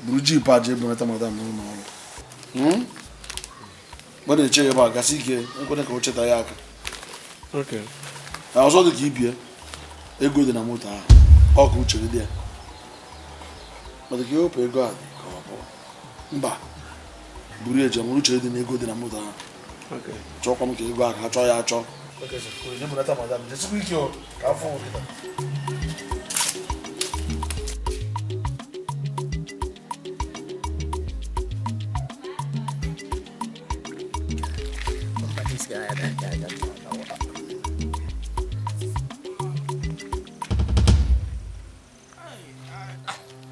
buru jiip a jee bunata madam n'ụlọ ọrụ mgbe na-eche ya ebe a gasị ike nkwene ka o cheta ya aka. Ọzọ dị ka ibie ego dị na moto ahụ ọ ka uche gị dị ya mana ka ewepụ ego a dị ka ọ bụ mba buru eje mụrụ uche dị na ego dị na moto ahụ chọkwa m ka ego a ka achọ ya achọ.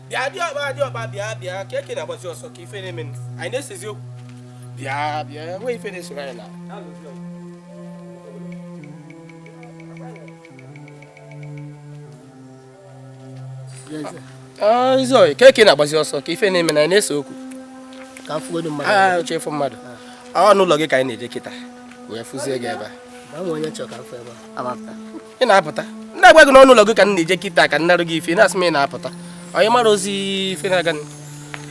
Bịa diọkpa bịa bịa ka eke na-agbazi ọsọ ka ife na-eme anyị na-esezi okwu bịa bịa nwee ife na-esoro anyị na Izoyi ka eke na-agbazi ọsọ ka ife na-eme na anyị na-ese okwu ka m fụgodu mmadụ uche ịfụ mmadụ ọ n'ụlọ gị ka anyị na-eje kịta wee fụzie gị ebe a ị na-apụta ndị agwa gị n'ọnụ ụlọ gị ka m na-eje kịta ka m narụ gị ife na-asị m ị na-apụta onye mara ozi ife na-aga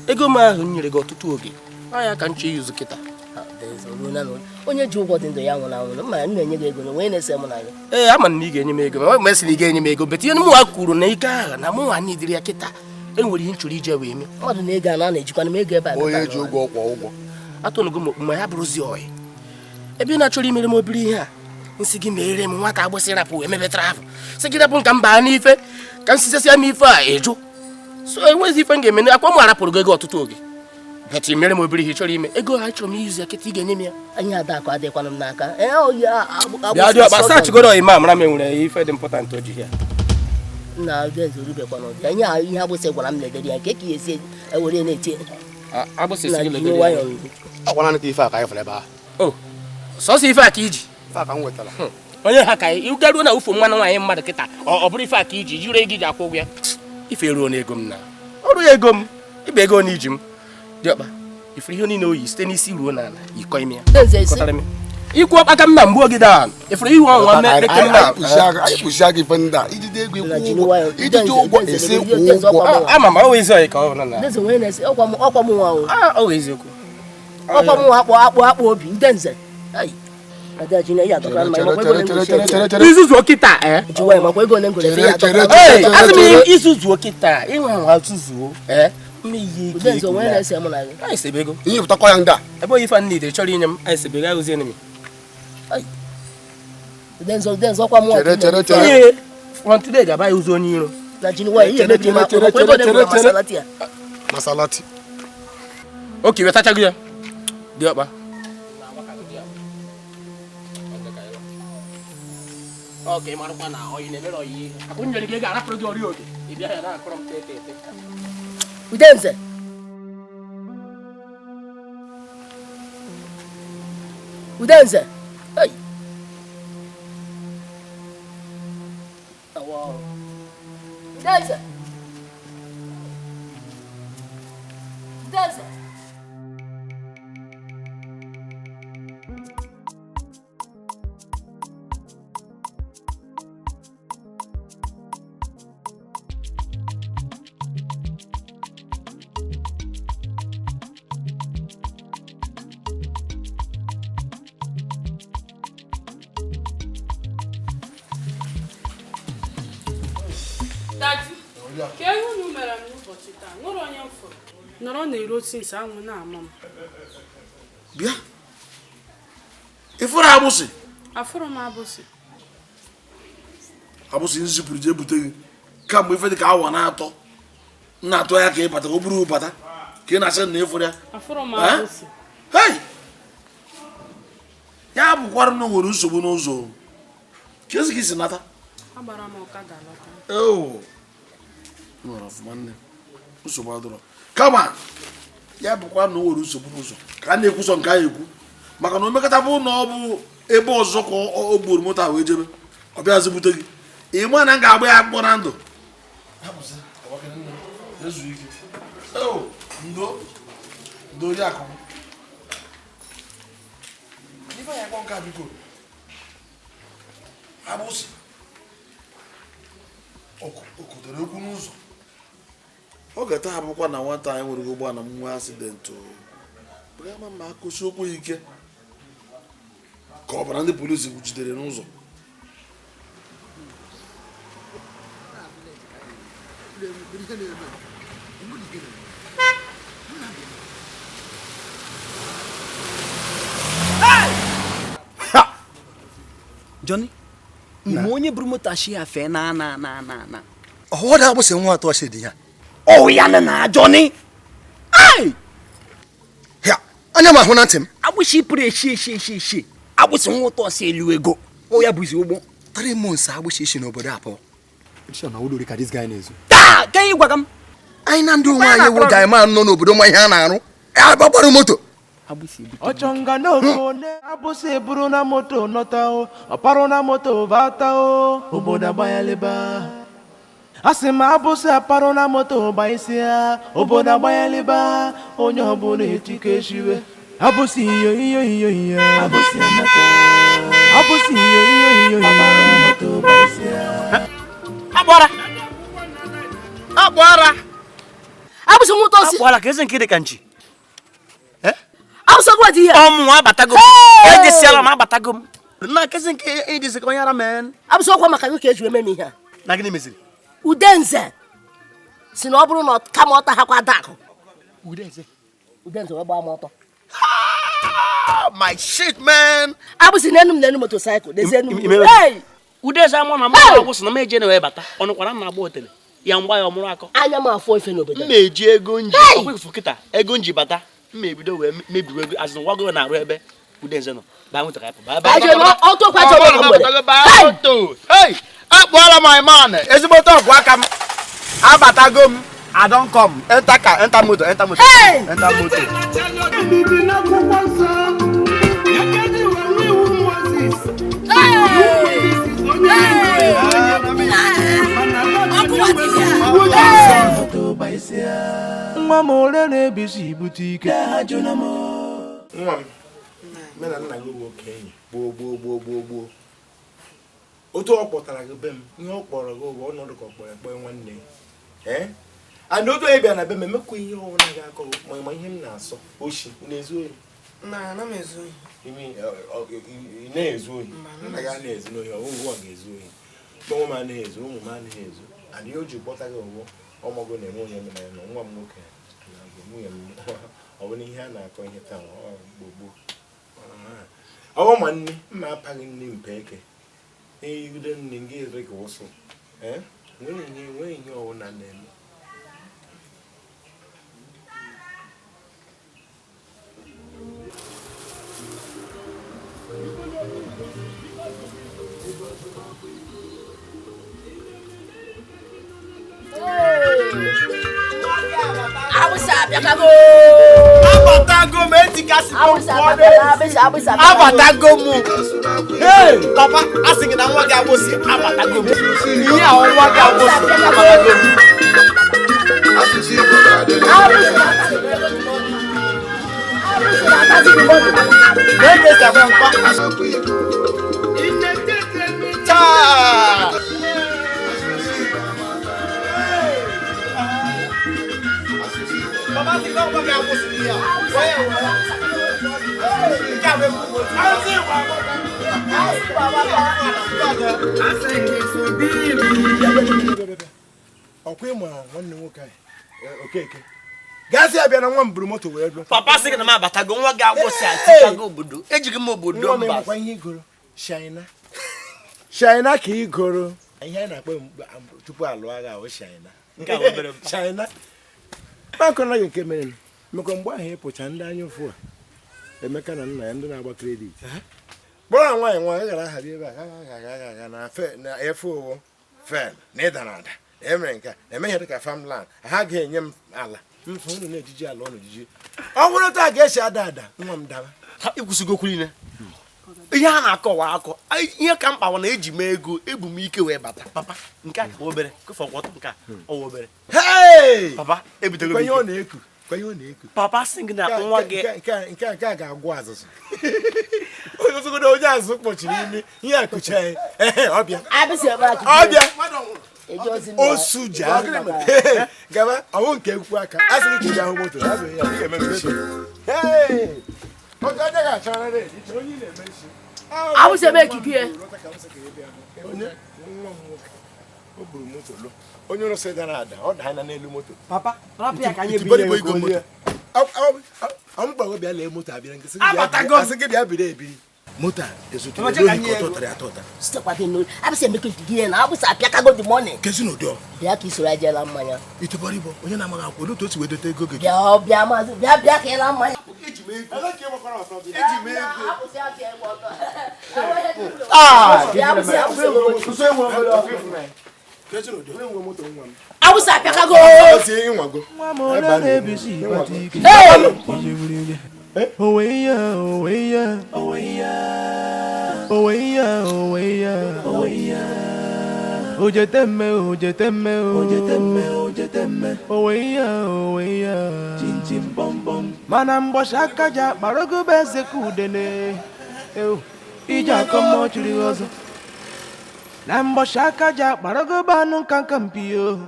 ego m ahụ m nyere gị ọtụtụ oge ọ ya ka m chọọ iyuzu kịta onye ji ụgwọ dị ndụ ya nwụrụ anwụrụ mma m na-enye gị ego na onye na-ese mụ na gị. Ee ama na ị ga-enye m ego ma sị na ị ga-enye m ego bete ihe mụnwa kwuru na ike ahụ na mụnwa nidiri ya kịta enwere ihe m chọrọ ije wee mee mmadụ na ego a na na-ejikwana m ego ebe a onye ji ụgwọ kwụọ ụgwọ atụnụgo m okpu ma ya bụrụzi ọyị ebe ị na-achọrọ imere m obere ihe a nsị gị mere m nwata agbụsị rapụ wee mebe travel sị gị rapụ nka m baa n'ife ka m sisesịa m ife a ịjụ So enwezi ife m ga-eme akwa m arapụrụ gị ego ọtụtụ oge. Bet mere m obere ihe chọrọ ime. Ego ha chọrọ m izu ya kịta ị ga-enye m ya. Anyị Adakụ adịkwana m n'aka. Bịa dị ọkpa sachigoro ima amara m enwere ife dị important o ji ya. Nna Udenze orubekwana ụdị. Anyị ihe agbụsị gwara m ledere ya nke ka ya esi ewere na-etie. Agbụsị si gị ledere ya. Ọ gwara ka ife a ka anyị fụrụ ebe ahụ. O sọsọ ife a ka iji. Ife a ka m nwetara. Onye ha ka ị garuo na ufu mmanụ nwaanyị mmadụ kịta ọ bụrụ ife a ka iji jiri ego iji akwụ ụgwọ ya. Ife eruo n'ego m na ọrụ ya ego m ibe ego na iji m dị ọkpa ifuru ihe niile oyi site n'isi ruo n'ala yikọ ime ya. Ikwu ọkpaka m na mgbu ogide a ifuru ihu ọnwa mmekpe m na anyị kpụsi aka ife ndị a ijide ego ikwu ụgwọ ijide ụgwọ esi ụgwọ ama ma ọ wụ ezi oyi ka ọ nọ na ọkwa m nwa ọ wụ eziokwu ọkwa m nwa akpọ akpọ akpọ obi Udenze. Izuzuo kịta asị m izuzuo kịta ịnwe nwa zuzuo ihe pụtakwa ya ndị a ebe oyi ife nne chọrọ inye m anyị sebego ahụzi enemy from today ga-aba ya ụzọ onye iro Masalati oke wetachago ya dị ọkpa Okay, marụkwa na oyi na-emere oyi akwụ nyere gị ego arapụrụ gị ọrịa oge ị bịa ya na-akọrọ m tete ete. Udenze Udenze hey. Oh, Udenze Udenze nọrọ na-ero sinsi anwụ na-ama m. Bịa. Ịfụrụ agbụsị? Afụrụ m agbụsị. Agbụsị nzipụrụ jee bute gị kamgbe ife dị ka awa na-atọ m na-atụ ya ka ị bata ka o buru bata ka ị na-asị na ịfụrụ ya. Afụrụ m agbụsị. Hei! Ya bụkwara na o nwere nsogbu n'ụzọ. Ka ezi ka isi nata? Agbara m ọkada lọta. Eo. Nwere ọfụma nne. Nsogbu adọrọ. Kama ya bụkwa na o nwere nsogbu n'ụzọ ka a na-ekwu sọ nke anyị ekwu maka na o mekọta bụ na ọ bụ ebe ọzọ ka o gburu moto a wee jebe ọ bịa zibute gị ị ma na m ga-agba ya akpụkpọ na ndụ. Agbụsị o kotere okwu n'ụzọ. Oge taa abụkwa na nwata anyị nwere ụgbọala m nwee asidentị ama ma akụsi okwu ike ka ọ bara ndị polisi jidere n'ụzọ. Johnny, ime onye buru moto ashi ya fee na na na na na ọhụrụ agbụsị nwa atọ shi dị ya. Oh ya na Johnny. Ai! Ya, anya m ahụ na ntị m. Agbụsị pụrụ eshi eshi eshi eshi. Agbụsị nwa ụtọ si elu ego. O ya bụzi ụgbọ. 3 months agbụsị isi n'obodo apụ. Isi na ụlọ ka this guy na-ezu. Taa, ka ị gwaga m. Anyị na ndị onwe anyị wụ guy man nọ n'obodo ma ihe a na-arụ. Agbagbara moto. Ọchọnga n'okone agbụsị buru na moto nọta o, ọparụ na moto bata o, obodo agbanyeleba. Asị m agbụsị aparụ na moto gbanyesịa, obodo agbanyeleba, onye ọbụla etike eshiwe. Agbụsị iyo iyo iyo iyo, agbụsị anata. Agbụsị iyo iyo iyo iyo, aparụ moto gbanyesịa. Agbara. Agbara. Agbụsị nwụta osi. Agbara ka eze nke dị ka nchi. Agbụsị gwa dị ya. Ọmụ abatago m. Edesiala m abatago m. Na kezi nke ịdịsị ka onye ara men. Agbụsị ọkwa maka gị ka eji eme m ihe a. Na gịnị meziri? Udenze si na ọ bụrụ na kama ọ taghakwa Adakụ. Udenze. Udenze wee gbaa m ọtọ. My shit man. Agbụsị n'enu m n'enu motosaịkụl dezie enu m. Hey! Udenze ama na mụ agbụsị na m eje na wee bata ọnụkwara m na-agba otele. Ya mgba ya ọmụrụ akọ. Anya m afọ ife n'obodo. M na-eji ego nji ọkwa kịta ego nji bata m ebido wee mebiwe ego azụ nwa gị na-arụ ebe Udenze nọ baa nweta ka Hey! Akpọọla my man ezigbote ọgwụ aka m abatago m. I don't come. Enter car, enter motor, enter motor. Hey! Enter motor. Nwa m ole na-ebisi ibute ike. Nwa m, mụ na nna gị bụ okenye gboo gboo gboo gboo gboo. Otu ọ kpọtara gị be m, ihe ọ kpọrọ gị bụ ọnọdụ ka ọ kpọrọ ekpọ nwanne. Eh? And otu onye bịara na be m emekwa ihe ọbụla ga-akọ ma ihe m na-asọ oshi na-ezu ohi. Na ana m ezu ohi. Ị na-ezu ohi. Nna gị na-ezu ohi, ọ bụghị ga-ezu ohi. Nwa m anaghị ezu, ụmụ m anaghị ezu. And ihe o ji kpọta gị ụgwọ ọmọgọ na-enwe onye mere na nwa m nwoke na nwunye m ọ bụ na ihe a na-akọ ihe taa gbogbo. Ọ ma nne mma apaghị nne mpe eke. Eyigide nne gị ere ka ụsụ. Eh? Nwere ihe ọbụla na-eme. Abatago m etikasị abatago m. Hey, papa, a sị gị na nwa gị agbụsị abatago m. Ihe a nwa gị agbụsị abatago m. Taa! Ọkwa ịma nwanne nwoke anyị Okeke gaasị abịa na nwa m buru moto wee bịa. Papa sị gị na m abatago nwa gị agbụsị atikago obodo ejighị m obodo mba. Nwa m ihe igoro Shaina Shaina ka igoro ihe anyị na-akpọ tupu alụ agha ahụ Shaina Shaina makọna gị nke mere maka mgbe ahụ ịpụcha ndị anya ụfụ a Emeka na nna ya ndị na-agba kredit kpọrọ nwaanyị nwaanyị gara ahazi ebe a ga na efe ụwụ fen na ịda na ada na emere nke a na-eme ihe dịka farmland ha ga-enye m ala mfe ụnụ na-ejiji ala ụnụ jiji ọ bụrụ taa ga-esi ada ada nwa m daba ịkwụsịgo okwu niile ihe a na-akọwa akọ ihe ka mkpa na eji m ego ebu m ike wee bata papa nke a ka obere kụfọkwọtọ nke a ọwa obere papa ebutego m ike papa sị gị na nwa gị nke a ga-agwụ azụzụ onye onye azụ kpọchiri imi ihe a kụcha ya ọbịa ọbịa osu ji gaba ọwụ nke ekwu aka a sị gị ka ị ahụ moto Agbụsị eme ekike ya. O buru moto lụ onye rụsị dara ada ọ daa n'elu moto papa rapịa ka anyị ebinye ego moto ọ bịa lee moto abịa nke sị gị bịa biri ebiri moto a ezutere n'ohi ka ọ tọtara atọta sitekwa gị n'ohi agbụsị emeka ekike ya na agbụsị apịakago the money kezi n'ụdị ọ bịa ka isoro ajela mmanya itebọrọ onye na-amaghị akwụkwọ otu o si wee dote ego gị bịa bịa maazị bịa bịa ka ịla mmanya eji m ego Agbụsị apịakago Nwa m ole na-ebisi ibute ike. Owe ya, owe ya, owe ya, owe ya, owe ya, owe ya. Ojetemme, ojetemme, ojetemme, ojetemme. Owe ya, owe ya. Chinchin bom bom. Mana mbọchị aka ji akpara ogo bụ eze ka udene. Ije akọ mmụọ chiri ọzọ. Na mbọchị aka ji akpara ogo bụ anụ nkanka mpi o.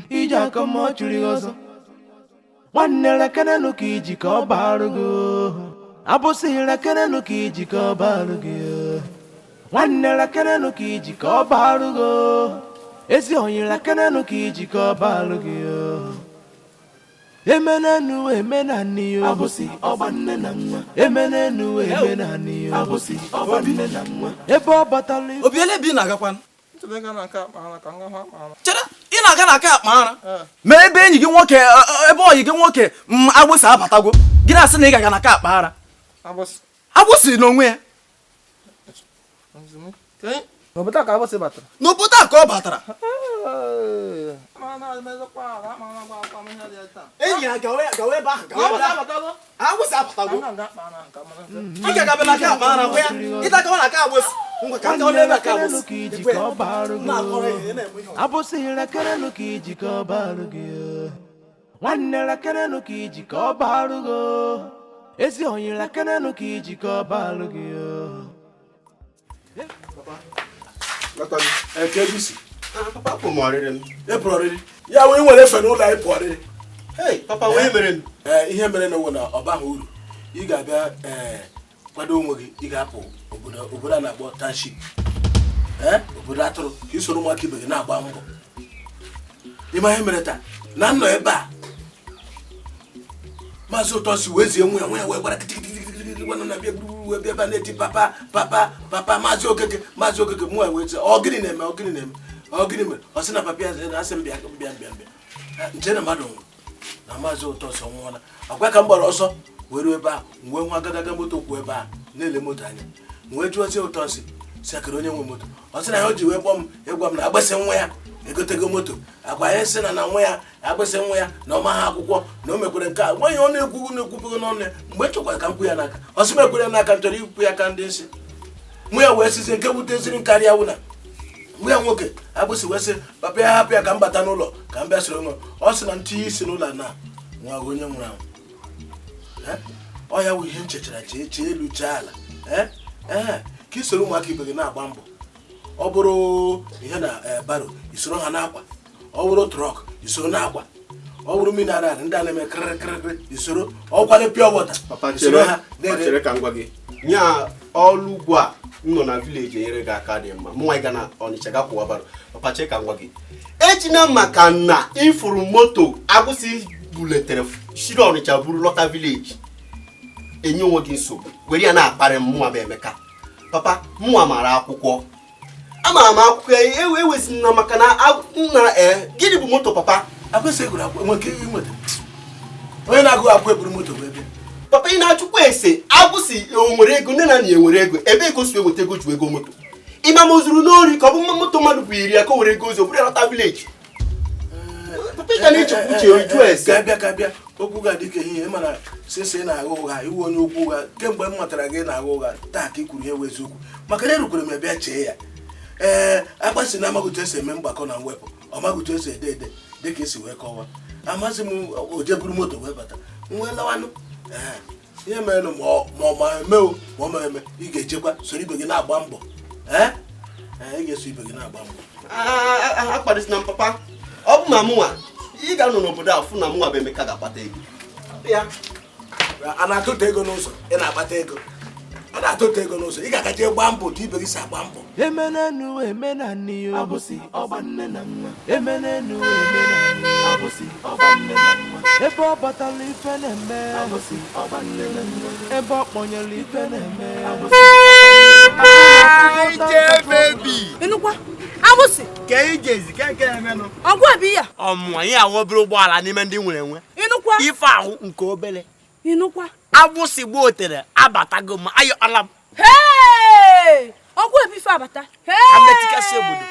Ije akọ mmụọ chiri ọzọ. Nwanne rekenenu ka iji ka ọ barụ gị. Abụsị rekenenu ka iji ka ọ barụ gị. Nwanne rekenenu ka iji ka ọ barụ gị. Ezi onye rekenenu ka iji ka ọ barụ gị. Emenenu emenani yo. Abụsị ọgba nne na nwa. Emenenu emenani yo. Abụsị ọgba nne na nwa. Ebe ọ batala. Obi ele bi na-agakwa. Chere, ị na-aga na nke akpa ara ma ebe enyi gị nwoke ebe ọyị gị nwoke agbụsị abatago gị na-asị na ị ga-aga na nke akpa ara agbụsị n'onwe ya n'obodo a ka agbụsị batara n'obodo a ka ọ batara enyi ya gawa ebe ahụ agbụsị abatago ị ga-agabe na nke akpa ara gwa ya ịtagawa na nke agbụsị ngwa ka m gawa n'ebe a ka agbụsị agbụsị rekerenụ ka iji ka ọ barụ gị nwanne rekerenụ ka iji ka ọ barụ gị ezi onye rekerenụ ka iji ka ọ barụ gị. Ya wee nwere efe n'ụlọ anyị pụọ ọrịrị. Papa, wee mere m? Ihe mere na na ọ baghị uru. Ị ga-abịa kwado onwe gị, ị ga-apụ obodo a na-akpọ township. Obodo atụrụ ka i soro ụmụaka ibe gị na-agba mbọ. Ịma ihe mere taa na nnọ ebe a Maazị Ụtọsi wee zie nwa ya wee gbara kịtịkịtịkịtịkịtị gwana na bịa gburugburu wee bịa ebe a na-eti papa papa papa Maazị Okeke Maazị Okeke mụ wee sị ọ gịnị na-eme ọ gịnị na-eme ọ gịnị mere ọ sị na papa ya na-asị m bịa bịa bịa bịa nche na mmadụ nwụrụ na Maazị Ụtọsi ọnwụọla agwa ka m gbara ọsọ wee ruo ebe a wee nwa agadaga moto kwụ ebe a na-ele moto anya wee jụọzie Ụtọsi si akịrị onye nwe moto ọ sị na ya o ji wee kpọọ m ịgwa m na agbasị nwa ya egotego moto agwa ya sị na nwa ya agbasị nwa ya na ọ maghị akwụkwọ na o mekwere nke a nwa ya ọ na-ekwughị na-ekwupụghị n'ọnụ ya mgbe m chọkwara ka m kwụ ya n'aka ọ sị m ekwere n'aka m chọrọ ikwu ya ka ndị nsị mụ ya wee sizie nke wuteziri m karịa wụ na mụ ya nwoke agbụsị wee sị papa ya hapụ ya ka m bata n'ụlọ ka m bịa soro nwa ọ sị na m tinye isi n'ụlọ na nwa onye nwụrụ anwụ ọ ya wụ ihe m chechara chee chee elu chee ala ee ka i soro ụmụaka ibe gị na-agba mbọ ọ bụrụ ihe na baro isoro ha n'akwa ọ bụrụ trọk isoro n'akwa ọ bụrụ mineral ndị a na-eme kịrịkịrịkịrị isoro ọkwale pure water isoro ha chere ka m gwa gị nya ọrụ ugbo a m nọ na vileji enyere gị aka dị mma mụ nwa ga na Ọnịcha ga kwụwa baro papa chere ka m gwa gị ejina maka na ịfụrụ moto agbụsị buletere shiri Ọnịcha buru lọta vileji enye onwe gị nsogbu were ya na-akparị m mụnwa bụ Emeka papa mụnwa mara akwụkwọ amaara m akwụkwọ ewezina maka na nna gịnị bụ moto papa akwụsị egwuru akwụkwọ nke inweta onye na-agụ akwụkwọ eburu moto wee bịa papa ị na-achụkwa ese agbụsị o nwere ego nne na nna enwere ego ebe ego si eweta ego ju ego moto ịma m ozuru n'ori ka ọ bụ moto mmadụ bụ iri ya ka o were ego ozi o buru ya lọta vileji papa ị ga na-echekwa uche jụọ ese ka bịa okwu ga dị ka ehihie mana sịsị na-agha ụgha iwu onye okwu ụgha kemgbe m matara gị na-agha ụgha taa ka ị kwuru ihe wụ eziokwu maka na erukwere m bịa chee ya ee agbasị na amaghị otu esi eme mgbakọ na mwepụ ọ maghị otu esi ede ede dịka esi wee kọwaa amasị m o jeburu moto wee bata nwee lawanụ ee ihe mere ma ọ ma eme o ma ọ ma eme ị ga-echekwa soro ibe gị na-agba mbọ ee ị ga-eso ibe gị na-agba mbọ akpadịsị na papa ọ bụ ma mụnwa ị ga-anọ n'obodo a fụ na mụnwa bụ Emeka ga-akpata ego ya a na-atụta ego n'ụzọ ị na-akpata ego a na-atụta ego n'ụzọ ị ga-agaje gbaa mbọ otu ibe gị si agba mbọ emenenu emenani agbụsị ọgba nne na nwa emenenu emenani agbụsị ọgba nne na nwa ebe ọ batala ife na-eme agbụsị ọgba nne na nwa ebe ọ kpọnyere ife na-eme agbụsị Ịnụkwa agbụsị ka ijezi ka nke emenụ ọgwụ abịa ya ọmụmụ anyị ahụ obere ụgbọala n'ime ndị nwere enwe ịnụkwa ife ahụ nke obere ịnụkwa agbụsị gba otere abatago m ayọ ala m ọgwụ ebe ife abata ka m metikasị obodo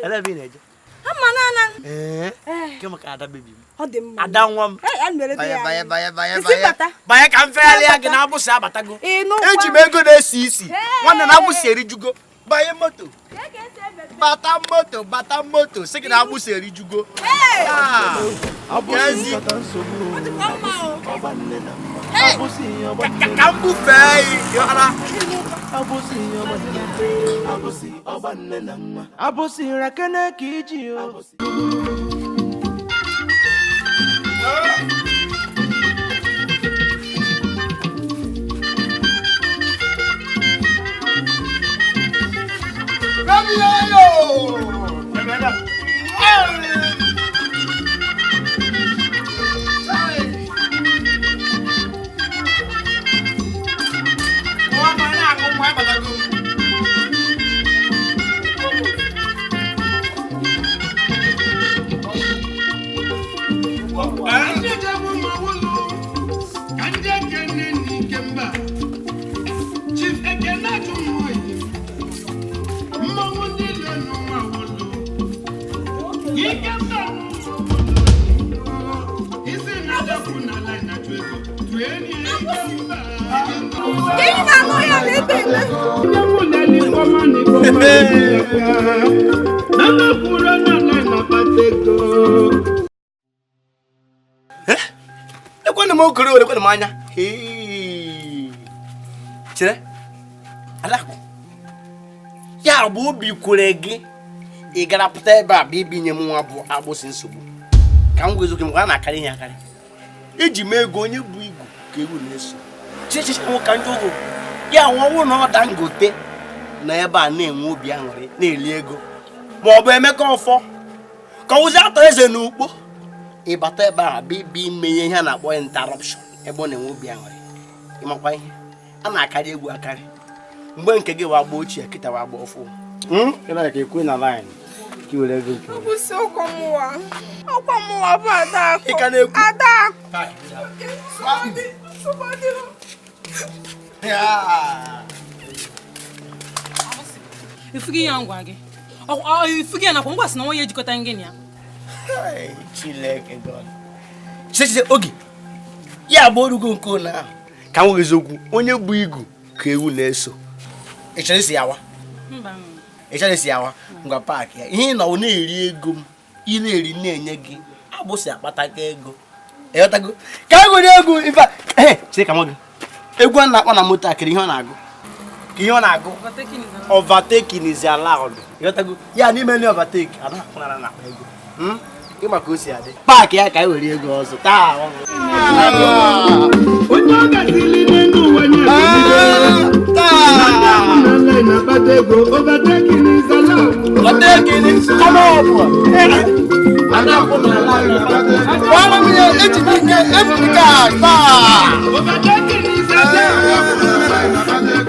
ele ebe ị na-eje ama na ana ke maka ada bebi m ọ dị mma ada nwa m banye banye ka m fegharịa gị na agbụsị abatago eji m ego na-esi isi nwanne na agbụsị erijugo banye moto bata moto bata moto sị gị na agbụsị erijugo ka m bufee ara agbụsị rakene ka iji o Ekwana m okoro ekwana m anya. Chere Adakụ, ya bụ obi kwere gị ị gara pụta ebe a bụ ibinye m nwa bụ agbụsị nsogbu ka m gwezoke m a na-akarị ihe akarị eji m ego onye bụ igu ka ewu na-eso chichichi ka ndị ụgwụ ya nwụọ na ọ Dangote na ebe a na-enwe obi aṅụrị na-eli ego ma ọ bụ Emeka Ọfọ ka ọwụzi atọ eze na ukpo ịbata ebe a bụ ibi ime ihe a na-akpọ interruption ebe ọ na-enwe obi aṅụrị ịmakwa ihe a na-akarị egwu akarị mgbe nke gị wagba ochie kịta wagba ọfụ Ifugi ya ngwa gị ifugi ya nakwa ngwa sị na nwa ya ejikọta ngị ya. Chineke God. Chineke oge ya bụ orugo nke ụlọ ahụ ka m nwere eziokwu onye bụ igu ka ewu na-eso. Ị chọrọ isi yawa? Ị chọrọ isi yawa? Ngwa paakị ya ihe ị nọ na-eri ego m ị na-eri na-enye gị agbụsị akpata ka ego ịghọtago ka e nwere egwu ife chere ka m gị egwu a na-akpọ na moto a kere ihe ọ na-agụ ka ihe ọ na-agụ overtaking is allowed ịghọtago ya n'ime ndị overtake a na-akwụnara na akpa ego ịma ka o si adị paakị ya ka e were ego ọzọ taa onye ọ gazili n'elu ụwa nye na-akpata ego overtaking is allowed. Overtaking is allowed. Overtaking is allowed.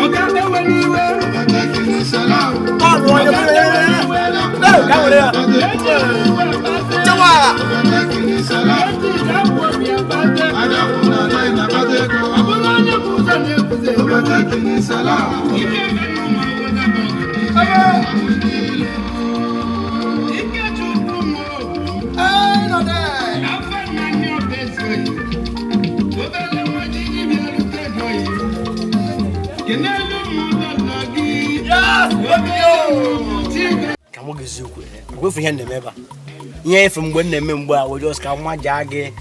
Ọ̀gá ewe n'iwe. Overtaking is allowed. Overtaking is allowed. Overtaking is allowed. Ka m eziokwu ekwefu ihe na-eme ebe a ihe efu mgbe m na-eme mgbe a wee ka nwa jaa gị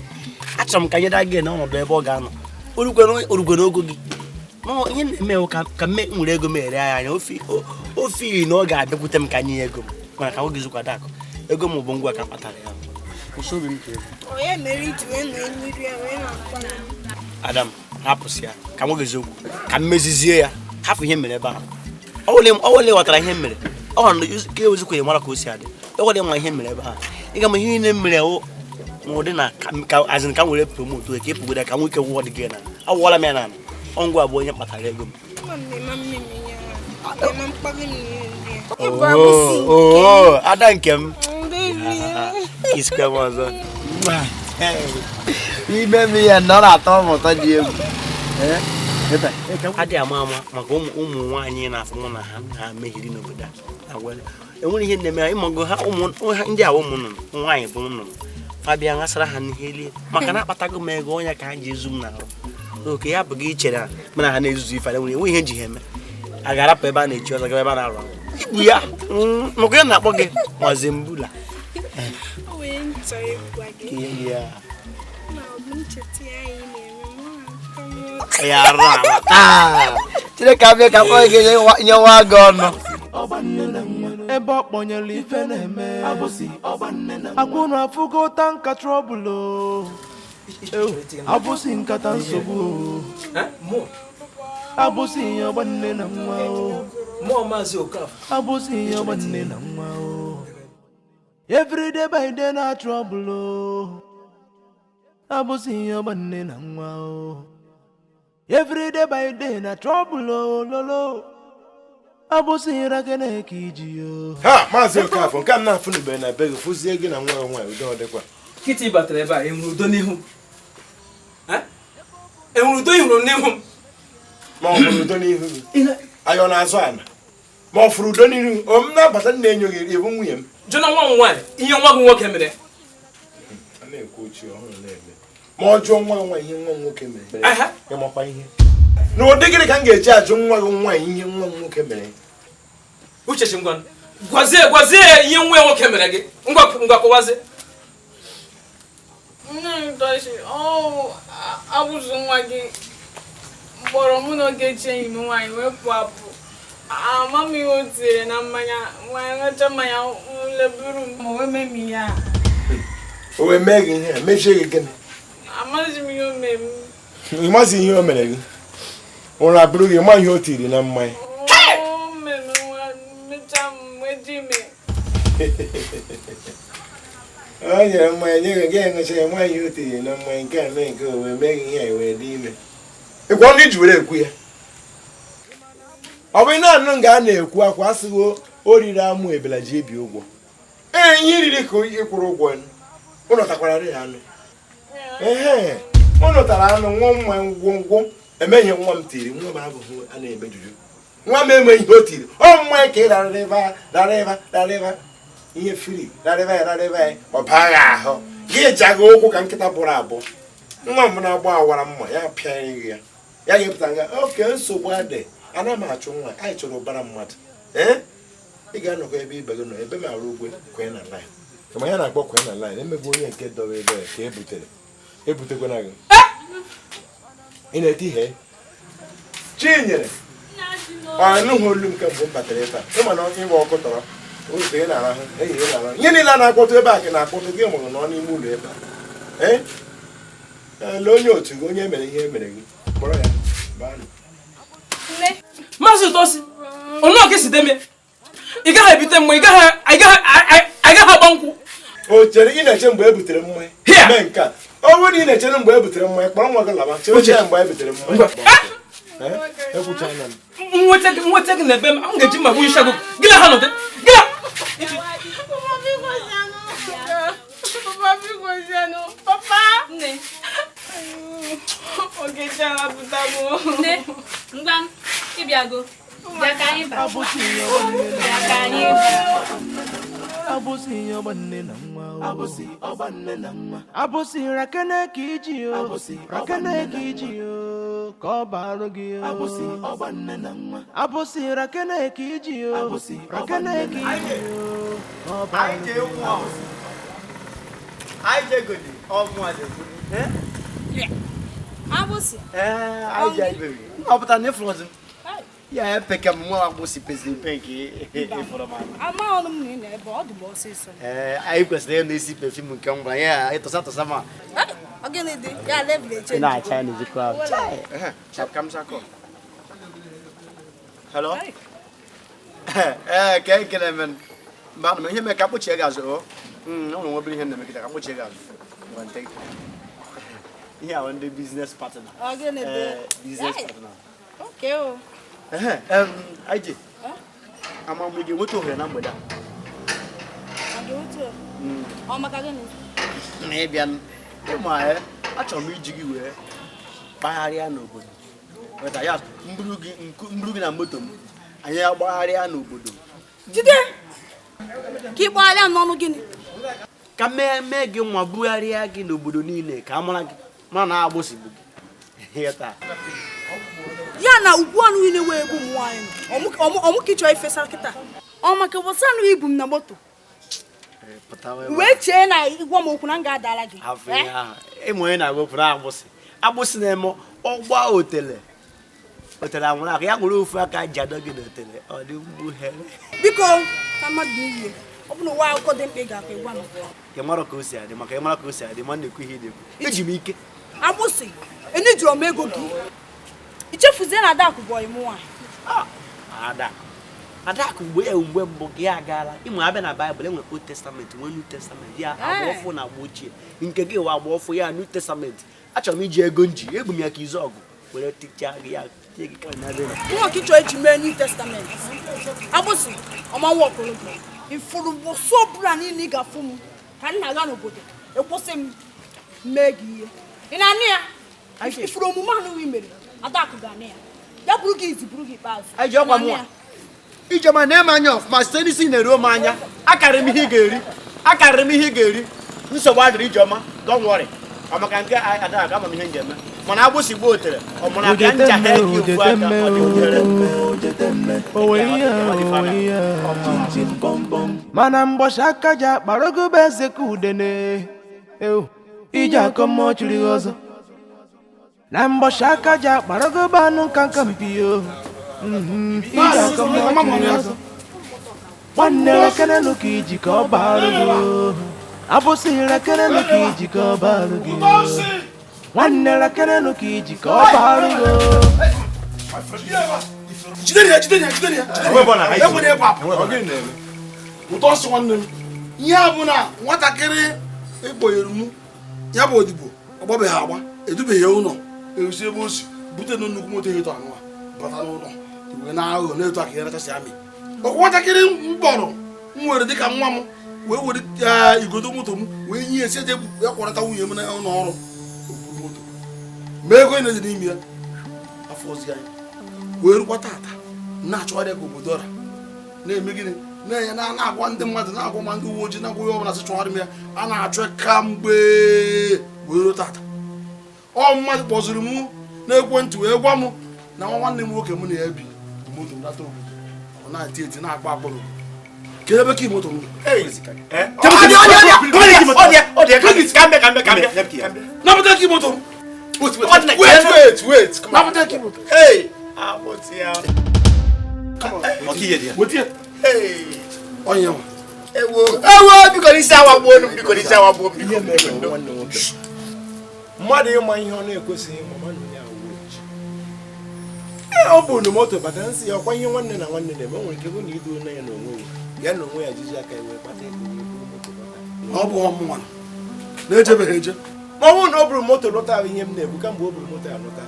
achọrọ m ka nyeda gị n'ọnọdụ ebe ọ ga-anọ orugwe n'ogo gị ihe na-eme ka m nwere ego m ere ya anya ofe iri na ọ ga-abịakwute m ka nye ego m mana ka nwoge zụkwa Adakụ ego m bụ ngwa ka kpatara ya Adam hapụsị ya ka nwoge eziokwu ka m mezizie ya hapụ ihe mere ebe ahụ ọ wụle ghọtara ihe mere ọ ka ewezikwa mara ka o si adị ọ wụle nwa ihe mere ebe ahụ ị ga ma ihe niile mere n'ụdị na azin ka m were promotu ka epụgodo ka nwoke wụọ dị gị na awụọla m ya n'ala ọngwa bụ onye kpatara ego m. Ada nke m isikwa m ọzọ ime m ihe na ọ na-atọ m ụtọ dị egwu adịghị ama ama maka ụmụ nwaanyị na-afụ mụ na ha mehiri n'obodo a enwere ihe na-eme ha ịmago ha ndị a ụmụ nnụnụ nwaanyị bụ nnụnụ fabia ghasara ha n'ihe lie maka na akpatago m ego ọnya ka ha ji ezu m n'ahụ oke ya bụ gị chere mana ha na-ezuzu ife nwere enwe ihe nji ha eme a ga-arapụ ebe a na-echi ọzọ gaba ebe a na-arụ igbu ya maka ya na-akpọ gị Mazembula ya arụ ala taa Chineke abịa ka kpọọ gị nyewa gị ọnụ ebe ọ kpọnyere ife na-eme akwụnụ afụgo tanka trọbụl abụsị nkata nsogbu abụsị ihe ọgba nne na nwa abụsị ihe ọgba nne na nwa every day by day na trouble abụsị ihe ọgba nne na nwa every day by day na trouble lolo abụsị ịra ka iji yo ha Maazị Okafọ nke m na-afụnube na be gị fụzie gị na nwa nwaanyị udo dịkwa kịtị batara ebe a enwere udo n'ihu enwere udo ịhụrụ n'ihu m ma ọ fụrụ udo n'ihu gị ayọ na-azụ ana ma ọ fụrụ udo n'ihu o m na-abata na-enyo gị ịbụ nwunye m jụ na nwa m nwaanyị ihe nwa gị nwoke mere a na-ekwu ochie ọhụrụ na-eme Ma ọ jụọ nwa nwa ihe nwa m nwoke mere. Ịmakwa ihe. Na ụdị gịnị ka m ga-eji ajụ nwa gị nwaanyị ihe nwa m nwoke mere? Uchechi, ngwa, gwazie, gwazie ihe nwa ya nwoke mere gị. Ngwa, ngwa, kọwazie. Nne m tọchi, ọ abụzụ nwa gị kpọrọ mụ na Ogechi enyi m nwaanyị wee pụọ apụ. Ama m ihe o tinyere na mmanya, nwaanyị ṅụcha mmanya leburu m, o wee mee m ihe a. O wee mee gị ihe a, mechie gị gịnị? Amaghịzi m ihe o mere m. Ị mazi ihe o mere gị? Ụra bụrụ gị, ma ihe o tiri na mmanya. O mere m nwa mechaa m wee dị ime. O nyere mmanya nye gị, gị ṅụcha ya, nwa ihe o tiri na mmanya nke a mee nke o wee mee gị ihe a wee dị ime. Ịkwa ndị ji were ekwu ya. Ọ bụ ị na-anụ nga a na-ekwu akwa asịghị o riri amụ ebela ji ebi ụgwọ. Ee, ihe riri ka ị kwụrụ ụgwọ ụnụ takwara riri anụ. Ehe, ụnụ tara anụ nwụọ mmanya ngwongwo emeghị nwa m tiri nwa m abụghị a na-eme juju. Nwa m enweghị ihe o tiri. Ọ mmanya ka ị rarịba rarịba rarịba ihe firi rarịba ya rarịba ya ọ baghị ahụ. Gị jaghị ụkwụ ka nkịta bụrụ abụọ. Nwa m na-agba awara mma ya pịarịghị ya. Ya ga-epụta nga oke nsogbu adị. Ana m achụ nwa anyị chọrọ ụbara mmadụ. Ee, ị ga-anọkọ ebe ibe gị nọ ebe m arụ ugwe kwee na line. Kama ya na-akpọ kwee na line emegbu onye nke dọrọ ebe a ka e butere ebutekwana gị. Ị na-eti ihe Chinyere ọ anụghị olu m kemgbe m batara ebe a. Ịma na ịgba ọkụ tọrọ ụzọ ị na-arahụ ehihie ị na-arahụ ihe niile a na-akpọtụ ebe a ka na-akpọtụ gị mụrụ nọ n'ime ụlọ ebe a. Ee, lee onye otu gị onye mere ihe emere gị kpọrọ ya baa. Maazị Ụtọsi, onye ka si deme ị gaghị ebite mmanya, ị gaghị agba nkwụ. O chere ị na-eche mgbe e butere mmanya mee nke a. Ọ bụrụ na ị na-echere mgbe e butere mmanya kpọrọ nwa gị laba chere ya mgbe e butere mmanya. Nweta gị na ebe m ga-eji mma gbu isi agụ gị na ha nọdụ gị na Papa, nne. Ogechi alapụtago. Nne, ngwa ịbịago. Bịa ka anyị baa. Bịa ka anyị baa. Abụsị ọgba nne na nwa. Abụsị ọgba nne na nwa. Abụsị rakene ka iji o. Rakene ka iji o. Ka ọ barụ gị o. Abụsị ọgba nne na nwa. Abụsị rakene ka iji o. Rakene ka iji o. Ka ọ barụ gị o. Anyị jegodi ọmụ a na-ekwu. Agbụsị. Ee, anyị ji anyị bebi. Ọ pụtara na ịfụrụ ọzọ. Ya epeke m nwa agbụsị peziri mpe nke ịfụrụ m anya. Ama ọnụ m na ị nọ ebe ọ dị m ọsịsọ. Ee, anyị kwesịrị ịnụ isi pefim nke m gwara ya ịtụsa tụsa ma. Ọ gịnị dị? Ya level echenji. Ị na-acha ya n'ezikọ ahụ. Hello? Ee, ka ekele m. Mba, ana m ihe mee ka mkpuchie gị azụ. O nwere obere ihe na-emekịta ka mkpuchie gị azụ. Ihe ahụ ndị business partner. Ọ gịnị dị? Business partner. Okay o. IJ, ama m ga-enweta ohere na mgbede a. A ga-enweta ohere? Ọ maka gịnị? Na ịbịa ịma achọrọ m iji gị wee kpagharịa n'obodo. Weta ya mburu gị na moto m, anyị agbagharịa n'obodo. Jide! Ka ị gbagharịa n'ọnụ gịnị? Ka mee gị nwa bugharịa gị n'obodo niile ka a mara gị mara na agbụsị bụ gị. Ya na ugbu anụ niile wee egbu m nwaanyị ọmụ ka ị chọrọ ifesa kịta. Ọ maka ụbọchị anụ ibu m na moto wee chee na ịgwa m okwu na m ga-adala gị. Ịmụ onye na-agwa okwu na agbụsị. Agbụsị na-eme ọgba otele. Otele anwụrụ akụ ya nwere ofu aka ji adọ gị n'otele ọ dị mgbughere. Biko ka mmadụ n'ihe ọ bụ na ụwa akụkọ dị mkpa ị ga-akọ ịgwa m. Ị mara ka o si adị maka ị mara ka o si adị ma na-ekwu ihe ị na-ekwu. Eji m ike. Agbụsị eni jụrụ m ego gị. Ichefuzie na Adakụ bụ ọyị m nwaanyị. Adakụ. Adakụ mgbe mbụ gị agaala ịmụ abịa na Baịbụl enwere Old Testament nwee New Testament ya agba ọfụ na agba ochie nke gị wa agba ọfụ ya New Testament. Achọrọ m iji ego nji egbu m ya ka izu ọgụ were tichaa gị ya tie gị ka na nwa ka ị chọrọ iji mee New Testament. Agbụsị ọma nwa ọkụrụ gị. Ifuru mbọsị ọbụla niile ị ga-afụ m ka m na-aga n'obodo ekwụsị m mee gị ihe. Ị na-anụ ya? Ifuru omume anụ i mere Adakụ ga-anụ ya. Ya bụrụ gị izi bụrụ gị ikpeazụ. Ijeọma na-eme anya ọfụma site n'isi na-eruo m anya akarịrị m ihe ị ga-eri akarịrị m ihe ị ga-eri nsogbu adịrị Ijeọma don't worry. Ọ maka nke ada aga ama m ihe m ga-eme. Mana agbụsị gbuo otere, ọ mụ na abịa ncha ha eke ofu aka ọ dị otere. Mana mgbọchi aka ji akparogobe eze ka udene ije akọ mmụọ chiri ọzọ na mgbọchi aka ji akparogobe anụ nkanka mpiyo ije akọ mmụọ chiri ọzọ nwanne rekenenu ka iji ka ọ barụ gị abụsị rekenenu ka iji ka ọ barụ gị nwanne rekenenu ka iji ka ọ barụ gị. Jidere ya, jidere ya, jidere ya. Enwere ebe apụ. Ụtọ nsọ nwanne m. Ihe a bụ na nwatakịrị ekponyere m ya bụ odibo ọ gbabeghị agba edubeghị ya ụlọ erusi ebe o si bute na nnukwu moto eto anụ a bata n'ụlọ iwe na-aghọ na-eto aka ya rachasị amị. Ọkwa nwatakịrị m kpọrọ m were dịka nwa m wee were igodo moto m wee nye esi eje ya kwarata nwunye m n'ụlọ ọrụ moto ma ego ị na-eji n'ime ya afọ ozi anyị wee rukwa tata na-achọgharị ka obodo ọra na-eme gịnị na-enye na-agwa ndị mmadụ na-agwa ma ndị uwe ojii na-agwa onye ọbụla sị chọgharị m ya a na-achọ kamgbe wee ruo tata. Ọ mmadụ kpọziri m n'ekwentị wee gwa m na nwa nwanne m nwoke m na ya bi moto m nata obodo ọ na-eti eti na-akpọ akpọ n'obodo. Kedu ebe ka moto m? Napụta ka moto m. Wait, wait. Napụta ka moto. Hey! Mmadụ ịma ihe ọ na-ekwesịghị ịma mana onye ahụ echi. Ọ bụ na moto bata nsị ya ọkwa ihe nwanne na nwanne na-eme o nwere ike bụ na idu na ya n'onwe ya na onwe ya jiji aka iwe kpata ego moto bata. Ọ bụ ọmụnwa na-ejebeghị eje. Ma ọ bụrụ na o buru moto lọta ahụ ihe m na-ekwu kamgbe o buru moto ya lọta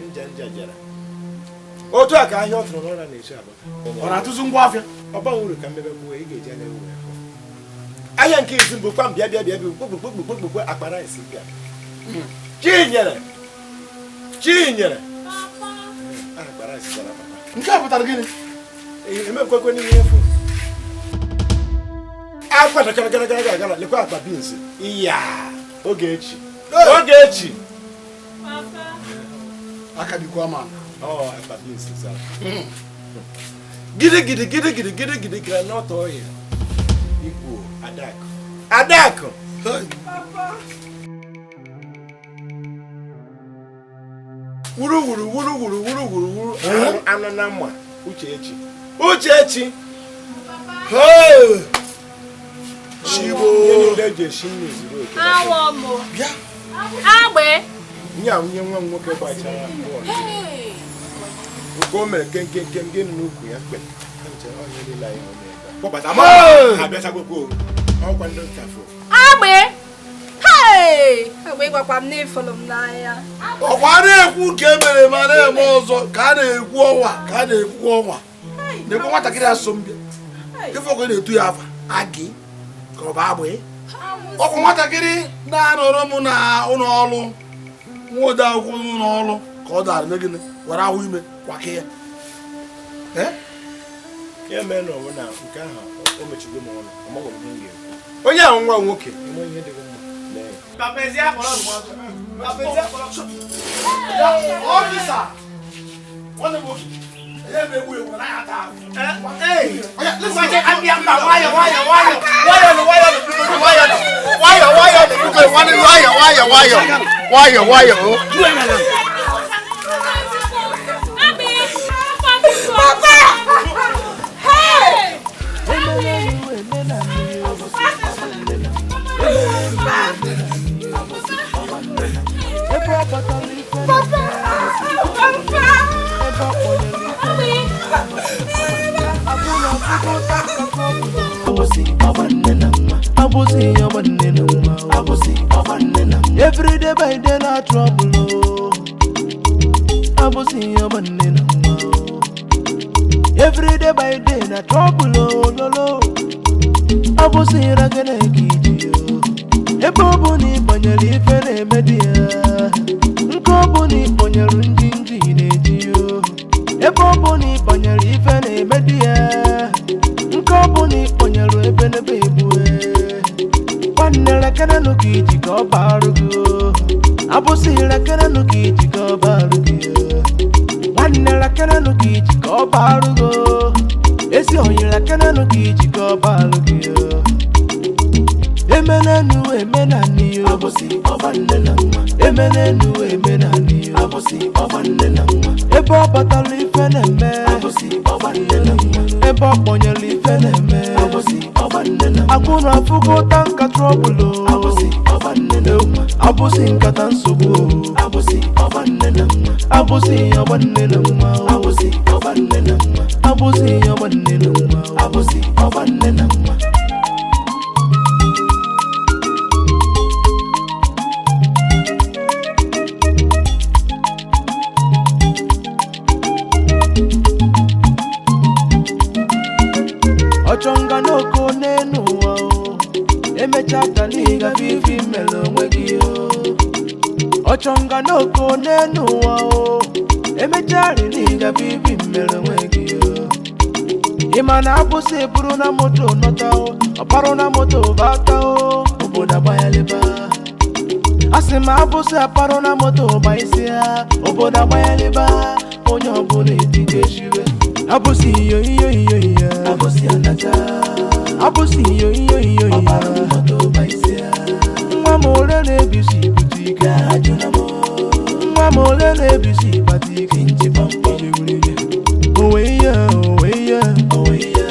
nja nja jara. Otu a ka ahịa ọ tụrụ n'ụra na-echi abata. Ọ na-atụzi ngwa afịa? Ọ baghị uru ka mmebe gbuo ị ga-eji anya ewu ya. Ahịa nke izu mbụ kwam bịa bịa bịa bịa kpokpokpokpokpokpo akpara esi bịa. Chinyere! Chinyere! Akpara esi bịara papa. Nke a pụtara gịnị? Emekwekwe n'ihe efu. Akwa gara gara gara gara lekwa akpa beans. Iya! Ogechi. Ogechi! Aka dịkwa ma. Oh, akpa beans zara. Gidi gidi gidi gidi gidi gidi groundnut oil. Igbo Adakụ. Adakụ. Wuru wuru wuru wuru wuru wuru wuru anụ na mma Uchechi. Uchechi. Hey! Chibo. Awọ mụ. Bịa. Agbe. Nye nwunye nwa m nwoke gbachara bọọlụ. Nke o mere kenkenkem gịnị n'ukwu ya kpe. Agbe! Hey! Agbe gwakwa m na ịfụrụ m n'anya. Ọkwa a na-ekwu nke emere ma na-eme ọzọ ka a na-ekwu ọnwa ka a na-ekwu ọnwa. Na-ekwu nwatakịrị asọmpi. Ife ọkụ na-etu ya afa agị ka ọ bụ agbe. Ọkwa nwatakịrị na-anọrọ m na ụlọ ọrụ nwa ode akwụkwọ n'ụlọ ọrụ ka ọ dara megịnị were ahụ ime kwake ya. Ya mee na ọ na nke ahụ o mechigo m ọnụ amaghị m ihe m ga-ekwu. Onye ahụ nwa nwoke eme ihe dị mma mee. Ọfịsa! Nwanne m nwoke, enye m egwu egwu na ya ata ahụ. Nwayọ nwayọ. Papa! Hey! Every day by day na trouble. Every day by day na trouble. No. Abusi ragene kiji. Ebe ọ bụ na ịgbanyere ife na-eme di ya. Nke ọ bụ na ịkpọnyere njinji na-eji yo. Ebe ọ bụ na ịgbanyere ife na-eme di ya. Nke ọ bụ na ịkpọnyere ebe n'ebe egbue. Nwanne rekenenu ka iji ka ọ barụ gị. Abụsị rekerenụ ka iji ka ọ balụ gị nwanne rekerenụ ka iji ka ọ balụ gị ezi oyi rekerenụ ka iji ka ọ balụ gị emenenu emenani yo abụsị ọba nne na nwa emenenu emenani yo abụsị ọba nne na nwa ebe ọ batara ife na-eme abụsị ọba nne na nwa ebe ọ kpọnyere ife na-eme abụsị ọba nne na nwa akwụrụ afụgo tanka trọbụlụ abụsị ọba nne na nwa abụsị nkata nsogbu abụsị ọba nne na nwa abụsị ọba nne na nwa abụsị ọba nne na nwa abụsị ọba nne na nwa abụsị ọba nne na nwa. Ọchọnga n'oko n'enu ụwa o emecha ka n'iga vivi mere onwe gị o ọchọnga n'oko n'enu ụwa o emecha riri ga vivi mere onwe gị o ị ma na agbụsị bụrụ na moto nọta o ọparụ na moto bata o obodo agbanyeleba a sị m agbụsị aparụ na moto gbaisia obodo agbanyeleba onye ọbụla etike shiwe abụsị iyo iyo iyo iyo abụsị anacha abụsị iyo iyo iyo iyo ọbara moto gbaisia nwa m ole na-ebisi ibute ike ajụla m nwa m ole na-ebisi ịkpata ike nji pọmpọm owe ihe owe ihe owe ihe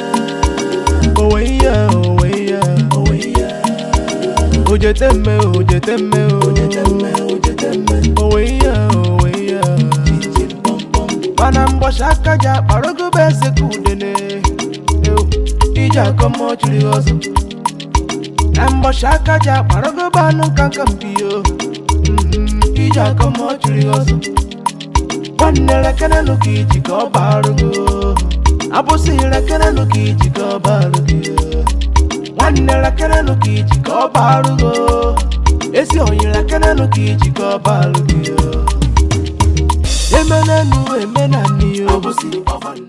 owe ihe owe ihe owe ihe ojete mme ojete mme ojete mme ojete mme owe ihe owe ihe mana mgbọchi aka ji akparogobe eze ka udene iji akọ mmụọ chiri ọzọ na mgbọchi aka ji akparogobe anụ nkanka mpiyo iji akọ mmụọ chiri ọzọ nwanne rekenenụ ka iji ka ọ barụ gị abụsị rekenenụ ka iji ka ọ barụ gị nwanne rekenenụ ka iji ka ọ barụ gị ezi oyi rekenenụ ka iji ka ọ barụ gị emenenu emenani yo.